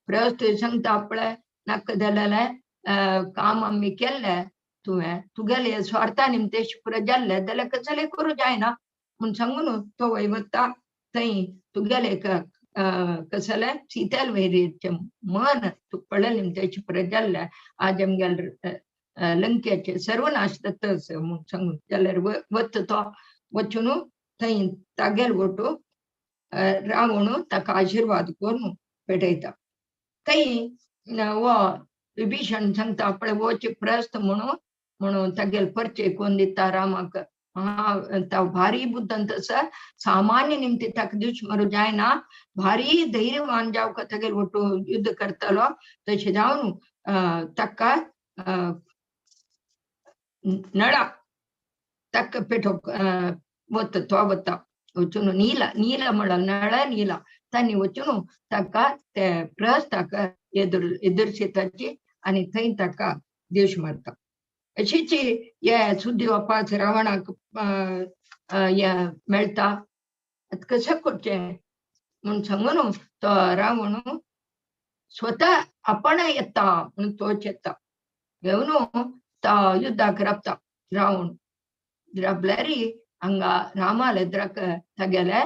प्रहस्त सांगता आपले नाका जालें काम आमी केल्लें तुवें तुगेले स्वार्था निमते पुरो जाल्लें जाल्यार कसलें करूं जायना म्हूण सांगून तो वयर वता थंय तुगेले कसलें सीतेल वैरीचें मन तुका पडलें निमतें पुरो जाल्लें आज आमगेले लंकेचे सर्वनाश जातच म्हूण सांगून जाल्यार वता तो वचून थंय तागेल वटू रावण ताका आशिर्वाद करून पेटयता. थंय हो विभीषण सांगता आपले वच प्रस्त म्हणून म्हणून तागेले परिचय कोण दिता रामाक. भारी बुद्ध तस सामान्य निमती ताका दुश्मन जायना, भारी धैर्यवान जावंक तागेलो ಒಟ್ಟು युद्ध करतलो तशें जावन ताका नळा ताका पेटोवंक वता, तो वता वचून नील नील म्हणल्यार नळ नील तांणी वचून ताका ते प्रस्ताक एदुरशिताची आनी थंय ताका देश मारता. अशीच हे सुद्दी वापास रावणाक हे मेळटा. आतां कशें करचें म्हूण सांगून तो रावण स्वता आपण येता म्हणून तोच येता घेवन तो युद्धाक राबता. रावण राबल्यार हांगा रामाले द्रक तागेले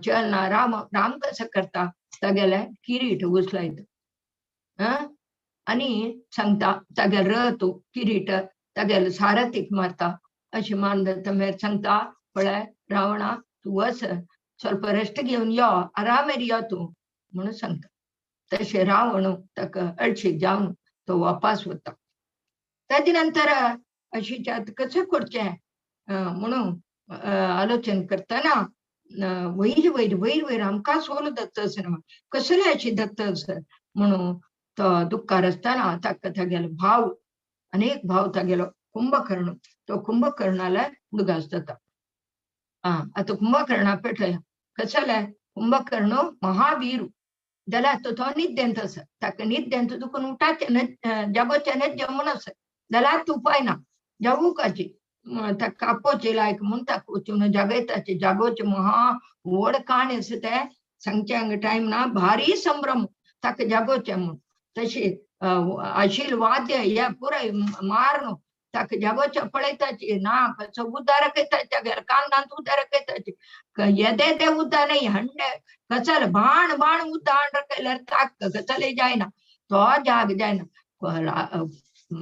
चलना राम राम कसो करता तागेले किरीट उचलायता आनी सांगता तागेलो रथ किरीट तागेलो सारथीक मारता. अशें मान जाता मागीर सांगता पळय रावणा तूं वच ಸ್ವಲ್ಪ रेस्ट घेवन यो, आरामेर यो तूं म्हणून सांगता. तशें रावण ताका अळशीक जावन तो वापास वता. ताजे नंतर अशी आतां कशें करचें म्हणून आलोचन करतना वयर वयर वयर वयर आमकां सोल दत्त आसना, कसले अशी दत्त आसा म्हणून तो दुख्खार आसतना ताका तागेलो भाव अनेक भाव तागेलो कुंभकर्ण, तो कुंभकर्णाला उडगास जाता. आतां कुंभकर्णा पेटल्या कसले कुंभकर्ण महावीर जाल्यार आतां तो निद्यंत आसा, ताका निद्यंत तुका उठाचें न जागोचें नज्ज म्हूण आसा, जाल्यार आतां उपाय ना जागुकाची ताका आपोवचें लायक म्हूण ताका वचून जागयताचे. जागोवचें महा व्हड काण आसा तें सांगचें हांगा टायम ना, भारी संभ्रम ताका जागोवचें म्हूण. तशी आशील वाद्य हे पुराय मारून ताका जागोवचें पळयताची ना कसो उद्दार रखयताची तागेल्या कानांत उद्दार रखयताची, येदे ते उद्दार न्ही हंडे कचल बाण बाण उद्दार रखयल्यार ताका कचले जायना, तो जाग जायना.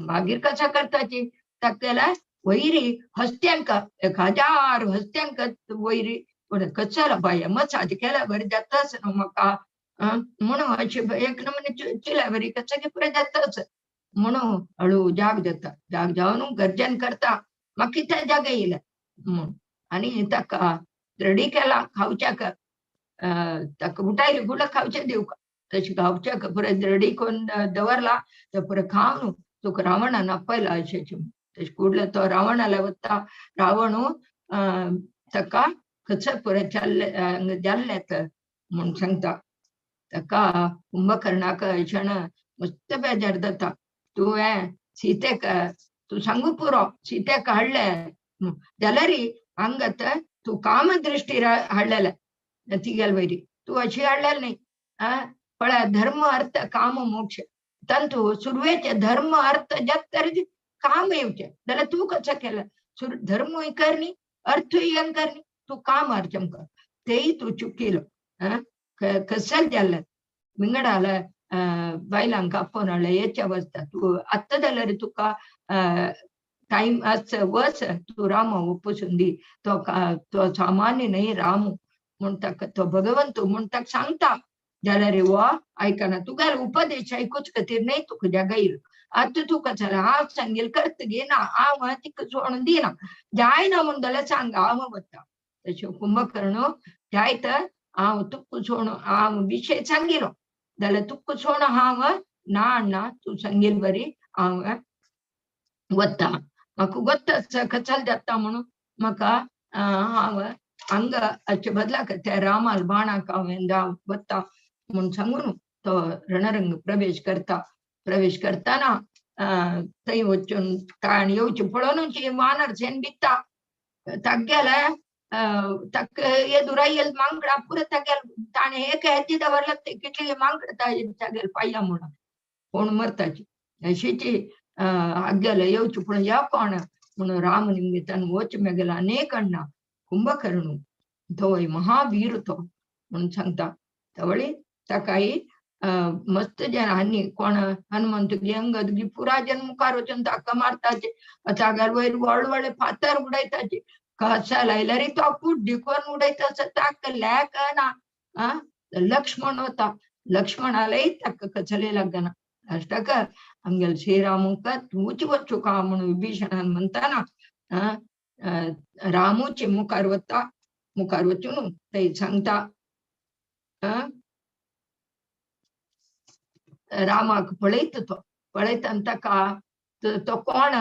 मागीर कसो करताची ताका वैरी हस्त्यांक 1000 हस्त्यांक वैरी कचल बाय मसाज केल्या बरी जाताच न्हू म्हाका म्हणून अशें एक नमुने चिल्या बरी कशें की पुराय जाताच म्हणून हळू जाग जाता. जाग जावन गर्जन करता म्हाका कितें जाग येयलें म्हूण आनी ताका रेडी केला खावच्याक, ताका उठायले गुडा खावचें दिवका, तशें खावच्याक पुराय रेडी करून दवरला तो पुराय खावन तुका रावणान आपयला अशें. तशें कुडले तो रावणाला वता. रावण ताका कशें पुराय जाल्ले जाल्ले म्हूण सांगता. ताका कुंभकर्णाक अशें मस्त बेजार जाता, तुवें सीतेक तूं सांगू पुरो सीतेक हाडले जाल्यार हांगात तूं काम दृश्टी हाडलेले तिगेल वयरी तूं अशी हाडलेले न्ही. पळय धर्म अर्थ काम मोक्ष तांतू सुरवेचे धर्म अर्थ जात तरी काम येवचें जाल्यार तूं कशें केलें धर्मूय कर न्ही अर्थूय कर न्ही, तूं काम अर्चम कर तेय तूं चुकिलो. कसल जालें विंगडाले बायलांक आपोवन हाडलें हेच्या वचता तूं आत्तां जाल्यार तुका टायम आस वच तूं रामा वपसून दी, तो तो सामान्य न्ही रामू म्हूण ताका तो भगवंत म्हूण ताका सांगता जाल्यार हो आयकना. तुगेलो उपदेश आयकूच खातीर न्ही तुका जागा येयलो, आतां तुका जाल्यार हांव सांगील करतगी ना, हांव तिका सोडून दिना जायना म्हूण जाल्यार सांग हांव वता. तशें कुंभकर्ण जायत हांव तुका सोडून हांव विशय सांगिलो जाल्यार तुका सोडून हांव ना अण्णा तूं सांगील बरी हांव वता, म्हाका गोत्त कचल जाता म्हणून म्हाका हांव हांगा हाचे बदलाक त्या रामाल बाणाक हांव वता म्हूण सांगून तो रणरंग प्रवेश करता. प्रवेश करतना थंय वचून ताण येवचें पळोवनूच वानर सेन भिता तागेले ताका एदुरायल मांकडा पुरो तागेले ताणें एक हेजी दवरला ते कितले मांकड तागेले पांया म्हणून कोण मरताची अशीची आगेले येवचें पूण ह्या कोण म्हणून राम निमित्तान वच मेगेले अनेक अण्णा कुंभकर्ण तोय महावीर तो म्हणून सांगता. तवळी ताकाय मस्त जन आनी कोण हनुमंत अंगद गी पुरा जन मुखार वचून ताका मारताचे, तागेले वयर व्हड व्हडले फातर उडयताचे, कसा लायल्यार तो कुड्डी करून उडयता ताका लॅक ना. लक्ष्मण वता, लक्ष्मणालय ताका कचले लागना. लास्टाक आमगेले श्रीरामुक तूंच वचूका म्हणून विभीषणान म्हणटाना रामूचे मुखार वता, मुखार वचून थंय सांगता रामाक पळयता, तो पळयता आनी ताका तो कोण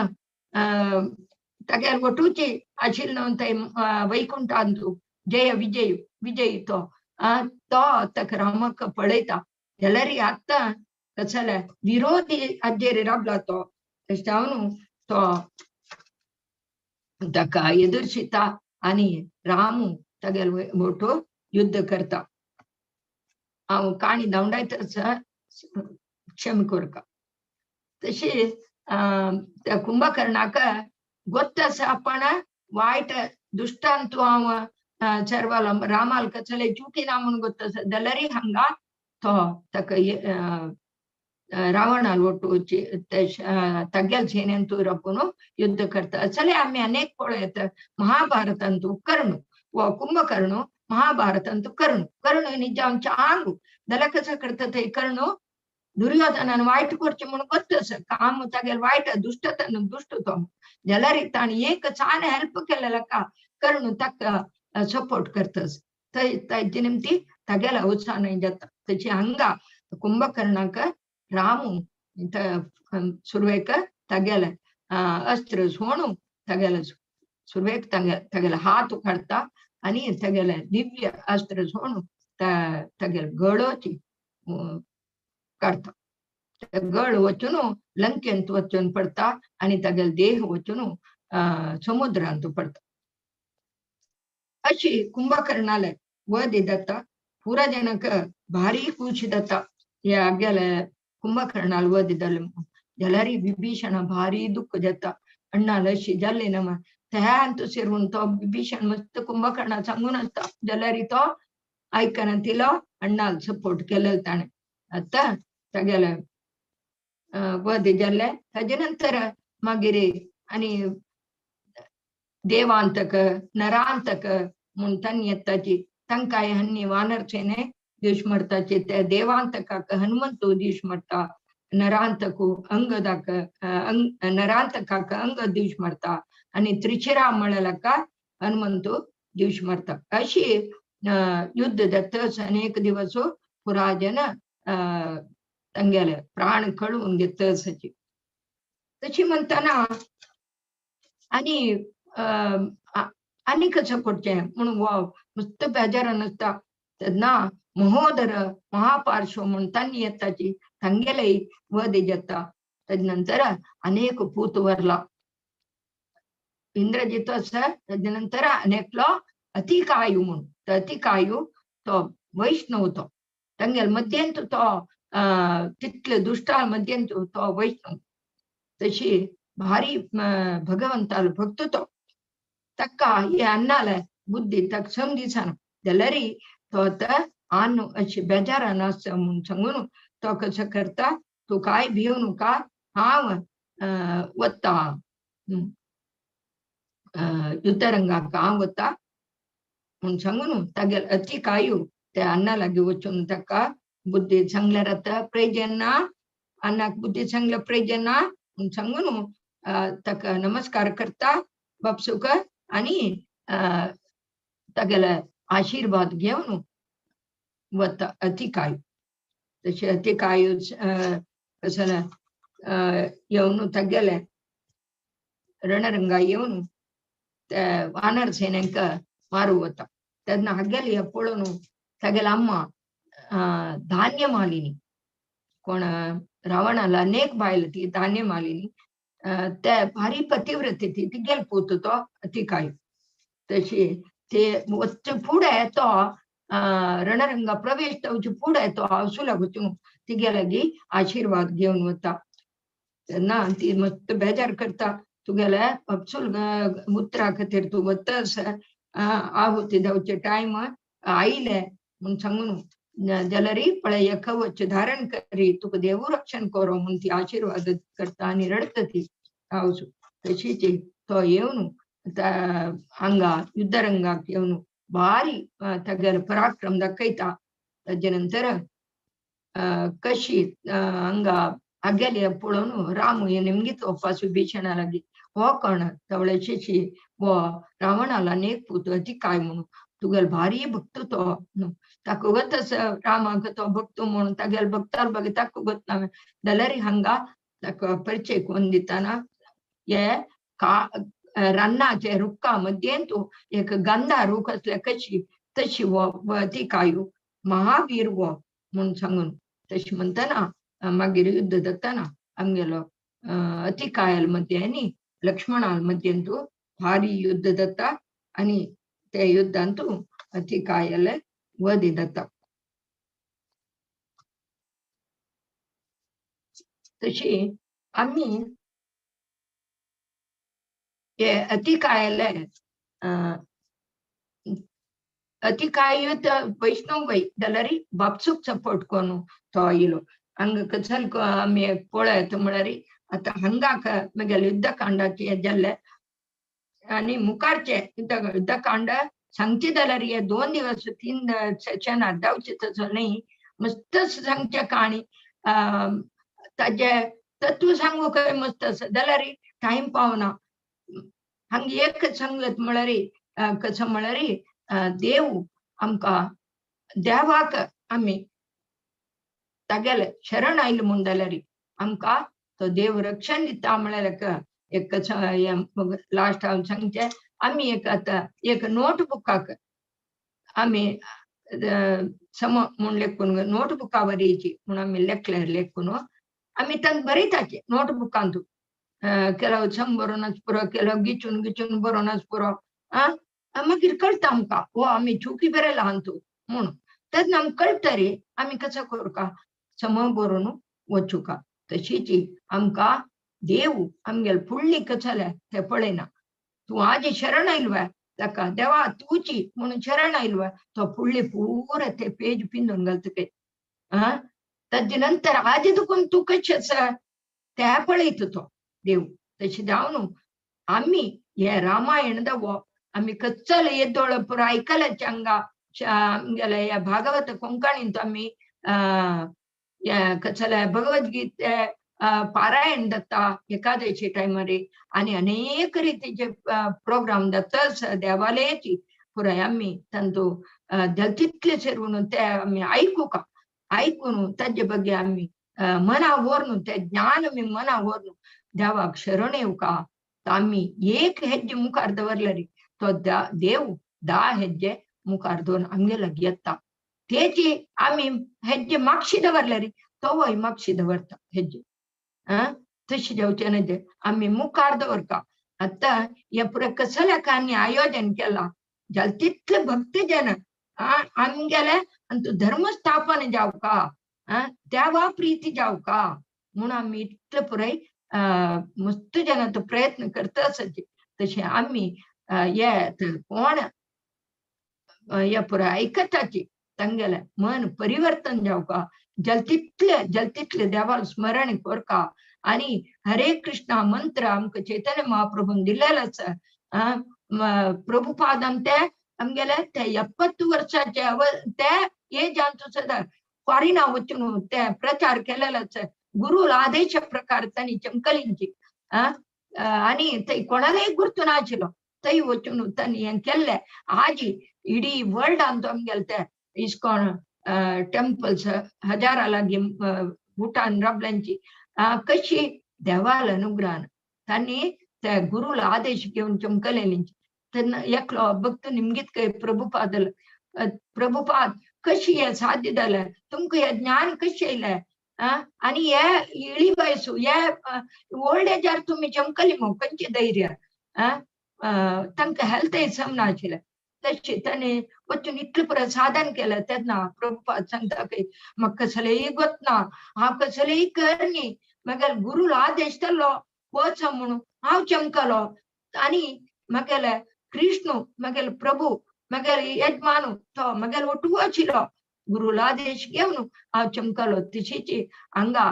तागेर वटूची आशिल्लो थंय वैकुंठांतू जय विजय विजय तो तो ताका रामाक पळयता जाल्यार आतां कसले विरोधी हाजेर राबला तो तशें जावन तो ताका एदुर्शिता आनी रामू तागेलो मोटो युद्ध करता. हांव काणी धांवडायता क्षम करका. तशी त्या कुंभकर्णाक गोत्त आसा आपण वायट दुश्टांतू हांव सर्वाल रामाल कसले चुकी ना म्हूण गोत्त आसा जाल्यार हांगा तो ताका रावणाल ಒಟ್ಟು तागेल सेनेंतू राबून युद्ध करता. असले आमी अनेक पळयत महाभारतांतू कर्ण व कुंभकर्ण महाभारतांतू कर्ण कर्ण निज आमच्या आंग जाल्यार कसो करता थंय कर्ण दुर्योधनान वायट करचें म्हूण गोत्त आसा काम तागेल वायट दुश्टतन दुश्ट तो जाल्यार ताणें एक सान हेल्प केलें का कर्ण ताका सपोर्ट करतस थंय ताजे निमती तागेल्या उत्साह जाता. तशी हांगा कुंभकर्णाक रामू सुरवेक तागेले अस्त्र सोणू तागेले सुरवेक तागेले हात काडटा आनी तागेले दिव्य अस्त्र सोणू तागेले गळोची काडटा. गळ वचून लंकेंत वचून पडटा आनी तागेले देह वचून समुद्रांत पडटा. अशी कुंभकर्णाले वध जाता. पुरा जनक भारी खुशी जाता ह्या गेले कुंभकर्णाल वध जाले जाल्यार विभीषण भारी दुःख जाता. अण्णाल अशी जाल्ली ना त्या सेरून तो विभीषण मस्त कुंभकर्णा सांगून आसता जाल्यार तो आयकना तिलो अण्णाल सपोर्ट केलेलो ताणें. आतां तागेले वध जाल्ले ताजे नंतर मागीर आनी देवांतक नरांतक म्हूण तांणी येताची तांकांय हन्नी वानर सेने दिवश मरताचे त्या देवांतकाक हनुमंतू दिवश मरता, नरांतकू अंगदाक नरांतकाक अंग दिवश मरता आनी त्रिशिरा म्हळ्याका हनुमंतू दिवश मरता. अशी युद्ध जातच अनेक दिवस पुरा जन तांगेले प्राण कळून घेतच. तशी म्हणताना आनी आनी कसं करचें म्हणून मस्त बेजारान आसता तेन्ना महोदर महापार्श्व म्हूण तांणी येताची तांगेले वध जाता. तेजे नंतर अनेक पूत वरला इंद्रजित आसा. तेजे नंतर अनेकलो अतिकायू म्हूण अतिकायू तो वैष्णव तो तांगेले मध्यंत तो तितले दुश्टा मध्यंत तो वैष्णव तशी भारी भगवंतालो भक्त तो ताका हे अन्नाले बुद्धी ताका सम दिसना जाल्यार तो आतां आन अशी बेजारान आसता म्हूण सांगून तो कसो करता तूं कांय भिवू नाका हांव वता युद्धरंगाक हांव वता म्हूण सांगून तागेले अतिकायू त्या अन्ना लागीं वचून ताका बुद्धी सांगल्यार आतां प्रयोजन ना अन्नाक बुद्धी सांगल्यार प्रयोजन ना म्हूण सांगून ताका नमस्कार करता बापसूक आनी तागेले आशिर्वाद घेवन वता अतिकायू. तशें अतिकायू कसले येवन तागेले रणरंगा येवन ते वानर सेनेक मारू वता. तेन्ना हागेले पळोवन तागेले अम्मा धान्यमालिनी कोण रावणाला अनेक बायल ती धान्यमालिनी ते भारी पतिव्रती ती तिगेल पूत तो अतिकायू. तशी ते वचचे फुडें तो रणरंगा प्रवेश जावचे फुडें तो आवसुलाक वचून तिगे लागीं आशिर्वाद घेवन वता. तेन्ना ती मस्त बेजार करता तुगेले आपसूल उतरा खातीर तूं वतास आहुती जावचे टायम आयले म्हूण सांगून जाल्यार पळय कवच धारण करी तुका देवू रक्षण करो म्हूण ती आशिर्वाद करता आनी रडटा ती आवसू. तशीच तो येवन हांगा युद्धरंगाक येवन भारी तागेलो पराक्रम दाखयता. ताजे नंतर कशी हांगा हागेले पळोवन राम निमगीत वचपा विभीषणा लागीं हो कोण तवळे शिशी हो रावणाला एक पूत अतिकाय म्हणून तुगेल भारी भक्त तो ताका गत रामाक तो भक्त म्हणून तागेल भक्ताल बगे ताका गत ना जाल्यार हांगा ताका परिचय कोण दिताना हे का रान्नाचे रुखा मध्ये तू एक गंधा रूख असल्या कशी तशी वो अतिकायू महावीर वो म्हणून सांगून तशी म्हणताना मागीर युद्ध जाताना आमगेलो अतिकायल मध्ये आनी लक्ष्मणाल मध्ये तू भारी युद्ध जाता आणि ते युद्धांतू अतिकायल वध जाता. तशी आमी हे अतिकायल अतिकाय वैष्णव वै जाल्यार बापसूक सपोर्ट करून तो आयलो. हांगा कसल आमी पळयत म्हळ्यार आतां हांगा मागीर युद्धकांडाचे हे जाल्ले आनी मुखारचे युद्धकांड सांगचे जाल्यार हे 2 दिवस 3 सेशनां जावचे तसो न्ही, मस्त सांगचे काणी ताजे तत्व सांगू काय मस्त आसा जाल्यार टायम पावना. हांगा एक सांगत म्हळ्यार कसो म्हळ्यार देव आमकां देवाक आमी तागेले शरण आयले म्हूण जाल्यार आमकां तो देव रक्षण दिता म्हळ्यार एक लास्ट हांव सांगचें आमी एक आतां एक नोटबुकाक आमी सम म्हूण लेखून नोटबुका बरयची म्हूण आमी लेखले लेखून आमी तांकां बरयताचे नोटबुकांतू केलो सम बरोवनच पुरो केलो गिचून गिचून बरोवनच पुरो आं मागीर कळटा आमकां हो आमी चुकी बरयला तूं म्हूण तेन्ना आमकां कळटा रे आमी कसो करुका सम बरोवन वचुका. तशीच आमकां देव आमगेले फुडली कसले ते पळयना, तूं आज शरण आयलो ताका देवा तुची म्हणून शरण आयलो तो फुडली पुरा ते पेज पिंजून घालता काय आं ताजे नंतर आज दुखून तूं कशें आसा ते पळयता तो देव. तशें जावन आमी हे रामायण दवो आमी कच्चल येदोळ पुरा आयकल्याचे हांगा आमगेले ह्या भागवत कोंकणींत आमी कचले भगवद्गीते पारायण जाता एकादशी टायमार आनी अनेक रितीचे प्रोग्राम जाता देवालयाची पुराय आमी तांतू तितले सेरून ते आमी आयकुका आयकून ताजे बगे आमी मना व्हरून ते ज्ञान आमी मना व्हरून देवाक शरण येवका. आमी एक हेज्जे मुखार दवरले तो देव 10 हेज्जे मुखार दवरून आमगे लागीं येता. तेची आमी हेज्जे मागशी दवरले रे तोवय मागशी दवरता हेज्जे आं तशें जावचें न्हय आमी मुखार दवरता. आतां हें पुराय कसल्या आयोजन केलां जाल्यार तितले भक्तजन आमगेले आनी धर्म स्थापन जावका आं देवा प्रिती जावका म्हूण आमी इतले पुराय मस्त जन तो प्रयत्न करता आसचे. तशें आमी हे कोण हे पुराय आयकताची तांगेलें मन परिवर्तन जावका जलतितले जलतितले देवाल स्मरण करका आनी हरे कृष्णा मंत्र आमकां चैतन्य महाप्रभून दिल्लेलो आसा. प्रभुपादान ते आमगेले ते 70 वर्साचे ते एजांतू सुद्दां फॉरेना वचून ते प्रचार केलेलो आसा. गुरुल आदेश प्रकार तांणी चमकलींची आनी थंय कोणाकय गुर्तू नाशिल्लो थंय वचून तांणी हें केल्लें. आजी इडी वर्ल्डान आमगेले ते इस्कॉन टेम्पल्स हजारा लागीं भूटान राबल्यांची कशी देवाल अनुग्रहान तांणी त्या गुरुला आदेश घेवन चमकलेलींची. तेन्ना एकलो भक्त निमगीत काय प्रभुपाद प्रभुपाद कशी हे साध्य जालें तुमकां हें ज्ञान कशें येयलें आनी हे इळी वयसू हे ओल्ड एजार तुमी चमकली मगो खंयचें धैर्य तांकां हेल्थय सम नाशिल्लें. तशें ताणें वचून इतलें पुराय साधन केलें. तेन्ना प्रभुपाद सांगता की म्हाका कसलेंय गोतना हांव कसलेंय कर न्ही मागीर गुरुलो आदेश जालो वच म्हणून हांव चमकलो आनी मागेले कृष्ण मागेले प्रभू मागेले यजमानू तो मागेले ओटू आशिल्लो गुरुलो आदेश घेवन हांव चमकलो. तशीच हांगा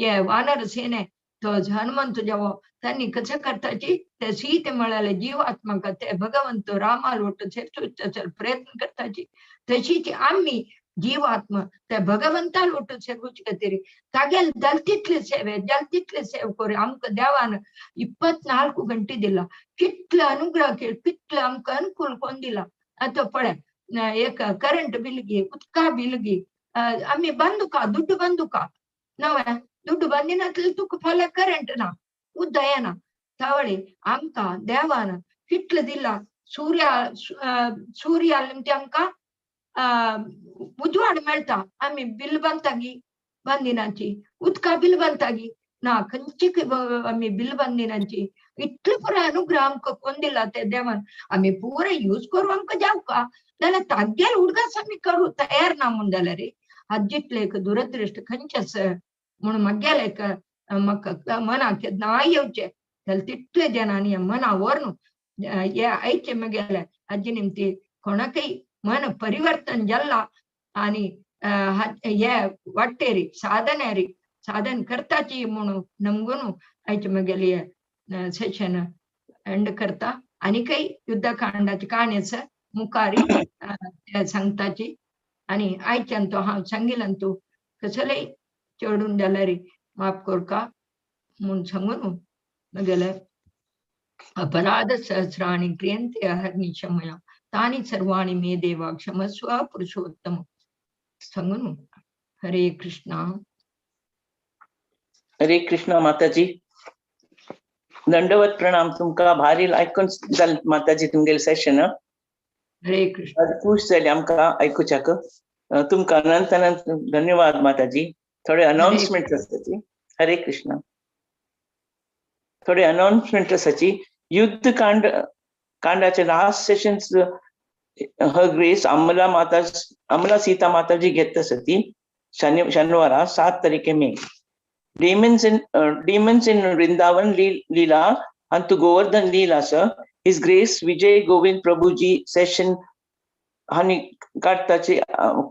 हे वानर सेने तो हनुमंत जेवो त्यांनी कसं करताची ते सीते म्हळ्याले जीवात्मक ते भगवंत रामाल प्रयत्न करताची. तशीच आमी जीवात्म ते भगवंता लोटू सेवूच खातीर तागेल जाल तितले सेवे जाल तितले सेव करू. आमकां देवान 24 घंटे दिला, कितले अनुग्रह केले, कितले आमकां अनुकूल कोण दिला. आतां पळय एक करंट बिल घे, उदका बिल घे, आमी बंदुका दुड्डू बंदुका नवे दुड्डू बंदिनातले तुका फाल्यां करंट ना, उदक येना. तावळी आमकां देवान कितले दिला. सूर्य सूर्य आसले आमकां उजवाड मेळटा, आमी बिल बांदतागी बांदिनाची, उदका बिल बांदतागी ना, खंयची आमी बिल बांदिनाची. इतले पुराय अनुग्रह आमकां कोण दिला ते देवान. आमी पुराय यूज करूं आमकां जावका जाल्यार तागेल उडगास आमी करूं तयार ना म्हूण जाल्यार हाजितले एक दुरदृश्ट खंयचे आसा म्हणून मागेले एक म्हाका मनाक ना येवचें जाल्यार तितले जणांनी मना व्हरून हे आयचे मगेले हाजे निमती कोणाकय मन परिवर्तन जाल्ला आनी हे वाटेरी साधनेरी साधन करताची म्हणून नमगून आयचे मगेले सेशन एंड करता. आनी काही युद्धकांडाची काणी आसा मुखारी सांगताची. आनी आयच्यान तो हांव सांगिल्ल्यान तूं कसलेय चेडून जाल्यार माफ करका म्हूण सांगून मगेले अपराध सहस्राणि क्रियन्ते अहर्निशमया तानि सर्वाणि मे देवा क्षमस्व पुरुषोत्तम सांगून. हरे कृष्णा. हरे कृष्णा माताजी, दंडवत प्रणाम. तुमकां भारी आयकून जालें माताजी तुमगेलें सेशन. हरे कृष्ण. खुश जालें आमकां आयकुच्याक. तुमकां अनंत अनंत धन्यवाद माताजी. थोडे अनाउन्समेंट आसाची. हरे कृष्णा. थोडे अनाउन्समेंट आसाची. युद्ध कांड कांडाचे लास्ट सेशन्स हर ग्रेस अमला माता अमला सीता माताजी घेत आसा ती शनिवारा 7 तारीखे मे. डेमन्स इन वृंदावन लीला अंतु गोवर्धन लीला आसा. His grace Vijay Govind Prabhuji session हांणी काडटाची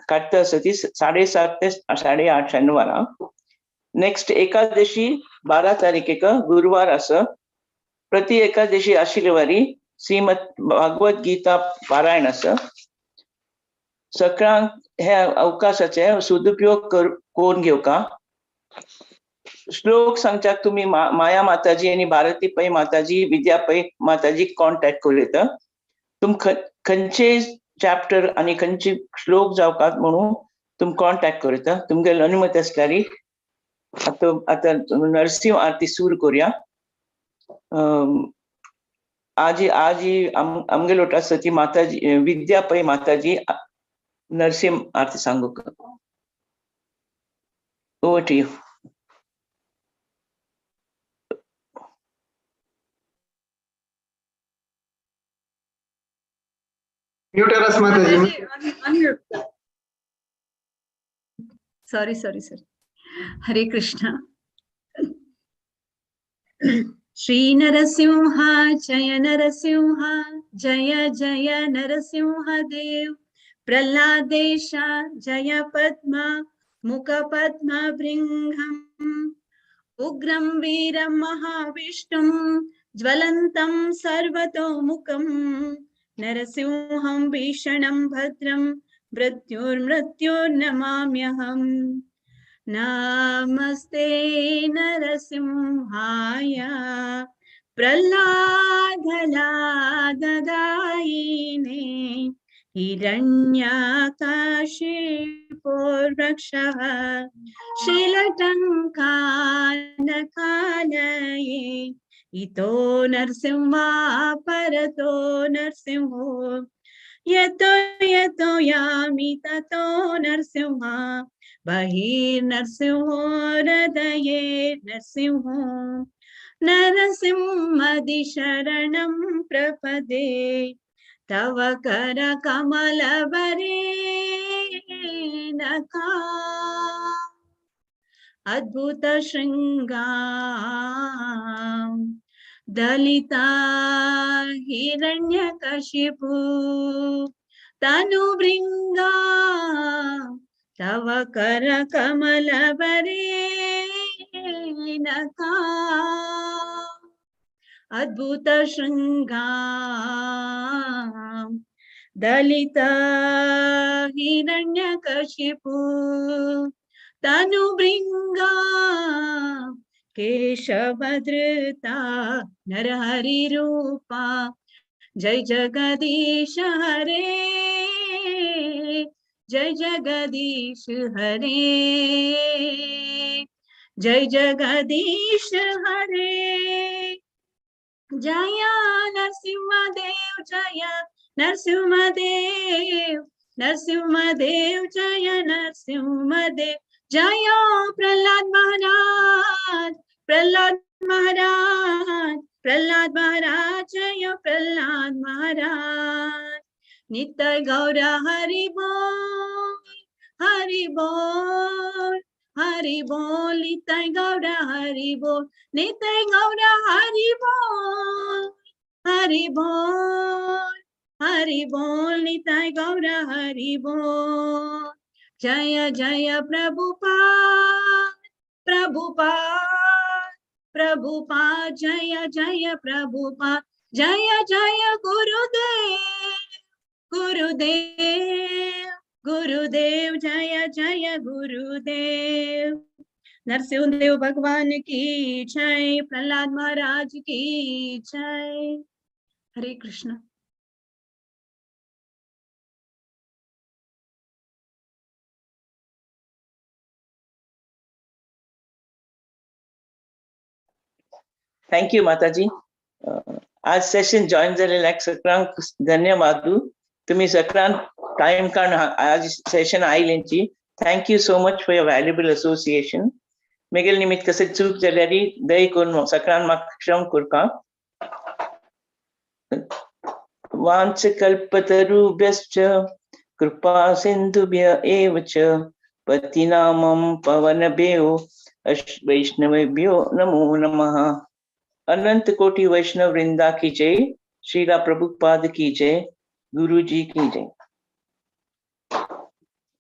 काडटा आसा ती 7:30 ते 8:30 शनिवारा. नेक्स्ट एकादशी 12 तारीखेक गुरुवार आसा. प्रति एकादशी आशिल्ले श्रीमद भागवत गीता पारायण आसा. सगळ्यांक हे अवकाशाचे सदुपयोग करून घेवका. श्लोक सांगच्याक तुमी माया माताजी आनी भारती पै माताजी विद्या पै माताजी कॉन्टॅक्ट करूं येता. तुम खंयचे चॅप्टर आनी खंयचे श्लोक जावकात म्हणून तुम कॉन्टॅक्ट करूं येता. तुमगेले अनुमती आसल्यार आतां आतां नरसिंह आरती सुरू करुया. आजी आजी आमगेलो आसा ती माताजी विद्या पै माताजी नरसिंह आरती सांगूक. Over to you. Mute us, Mataji. Unmute. Sorry, sorry, sorry. Hare Krishna. Shri Narasimha Jaya Narasimha Jaya Jaya Narasimha Dev Prahladesha Jaya Padma Mukha Padma Bringham Ugram Veeram Mahavishtum Jwalantam Sarvatomukham Narasimham Bhishanam Bhadram Mrityur Mrityur Namamyaham. Namaste Narasimhaya Prahladadayine Hiranyakashiporvakshaha Shilatankanakalaye Ito Narsimha Parato Narsimho Yato Yato Yami Tato Narsimha Bahir Narsimho Radaye Narsimho Narasimhadi Sharanam Prapade Tava Kara Kamala Bare Naka Adbhuta Shringa Dalita Hiranyakashipu Tanu Bringa Tava Kara Kamala Bare Naka Adbhuta Shringa Dalit Hiranyakashipu तनुभृङ्गा केशवधृता नरहरिरूपा जय जगदीश हरे जय जगदीश हरे जय जगदीश हरे। जय नरसिंहदेव जय नरसिंहदेव नरसिंहदेव जय नरसिंहदेव जय प्रहलाद महाराज प्रहलाद महाराज प्रहलाद महाराज जय प्रहलाद महाराज। नित्य गौर हरि बोल हरि बोल हरि बोल नित्य गौर हरि बोल नित्य गौर हरि बोल हरि बोल हरि बोल नित्य गौर हरि बोल। जय जय प्रभुपाद प्रभुपाद प्रभुपाद जय जय प्रभुपाद जय जय गुरुदेव गुरुदेव गुरुदेव जय जय गुरुदेव। नरसिंहदेव भगवान की जय, प्रहलाद महाराज की जय। हरे कृष्ण। Thank you माताजी। आज सेशन जॉईन झालेल्याक सगळ्यांक धन्यवाद। तुम्ही सगळ्यांक टाइम काढून आज Seshan आयलेंची। Thank you so much for your valuable association. मेगेल निमित्त कसे चूक जाल्यार दया करून सगळ्यांक म्हाका क्षम करपा। वाञ्छाकल्पतरुभ्यश्च कृपा सिन्धुभ्य एव च पतिनामं पवनभ्यो वैष्णवेभ्यो नमो नमः। अनंत कोटि वैष्णव वृंदा की जय, श्रीला प्रभुपाद की जय, गुरु जी की जय।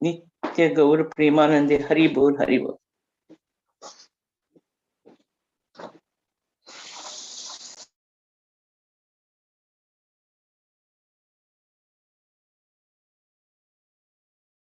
नित्य गौर प्रेमानंद हरि बोल हरि बोल।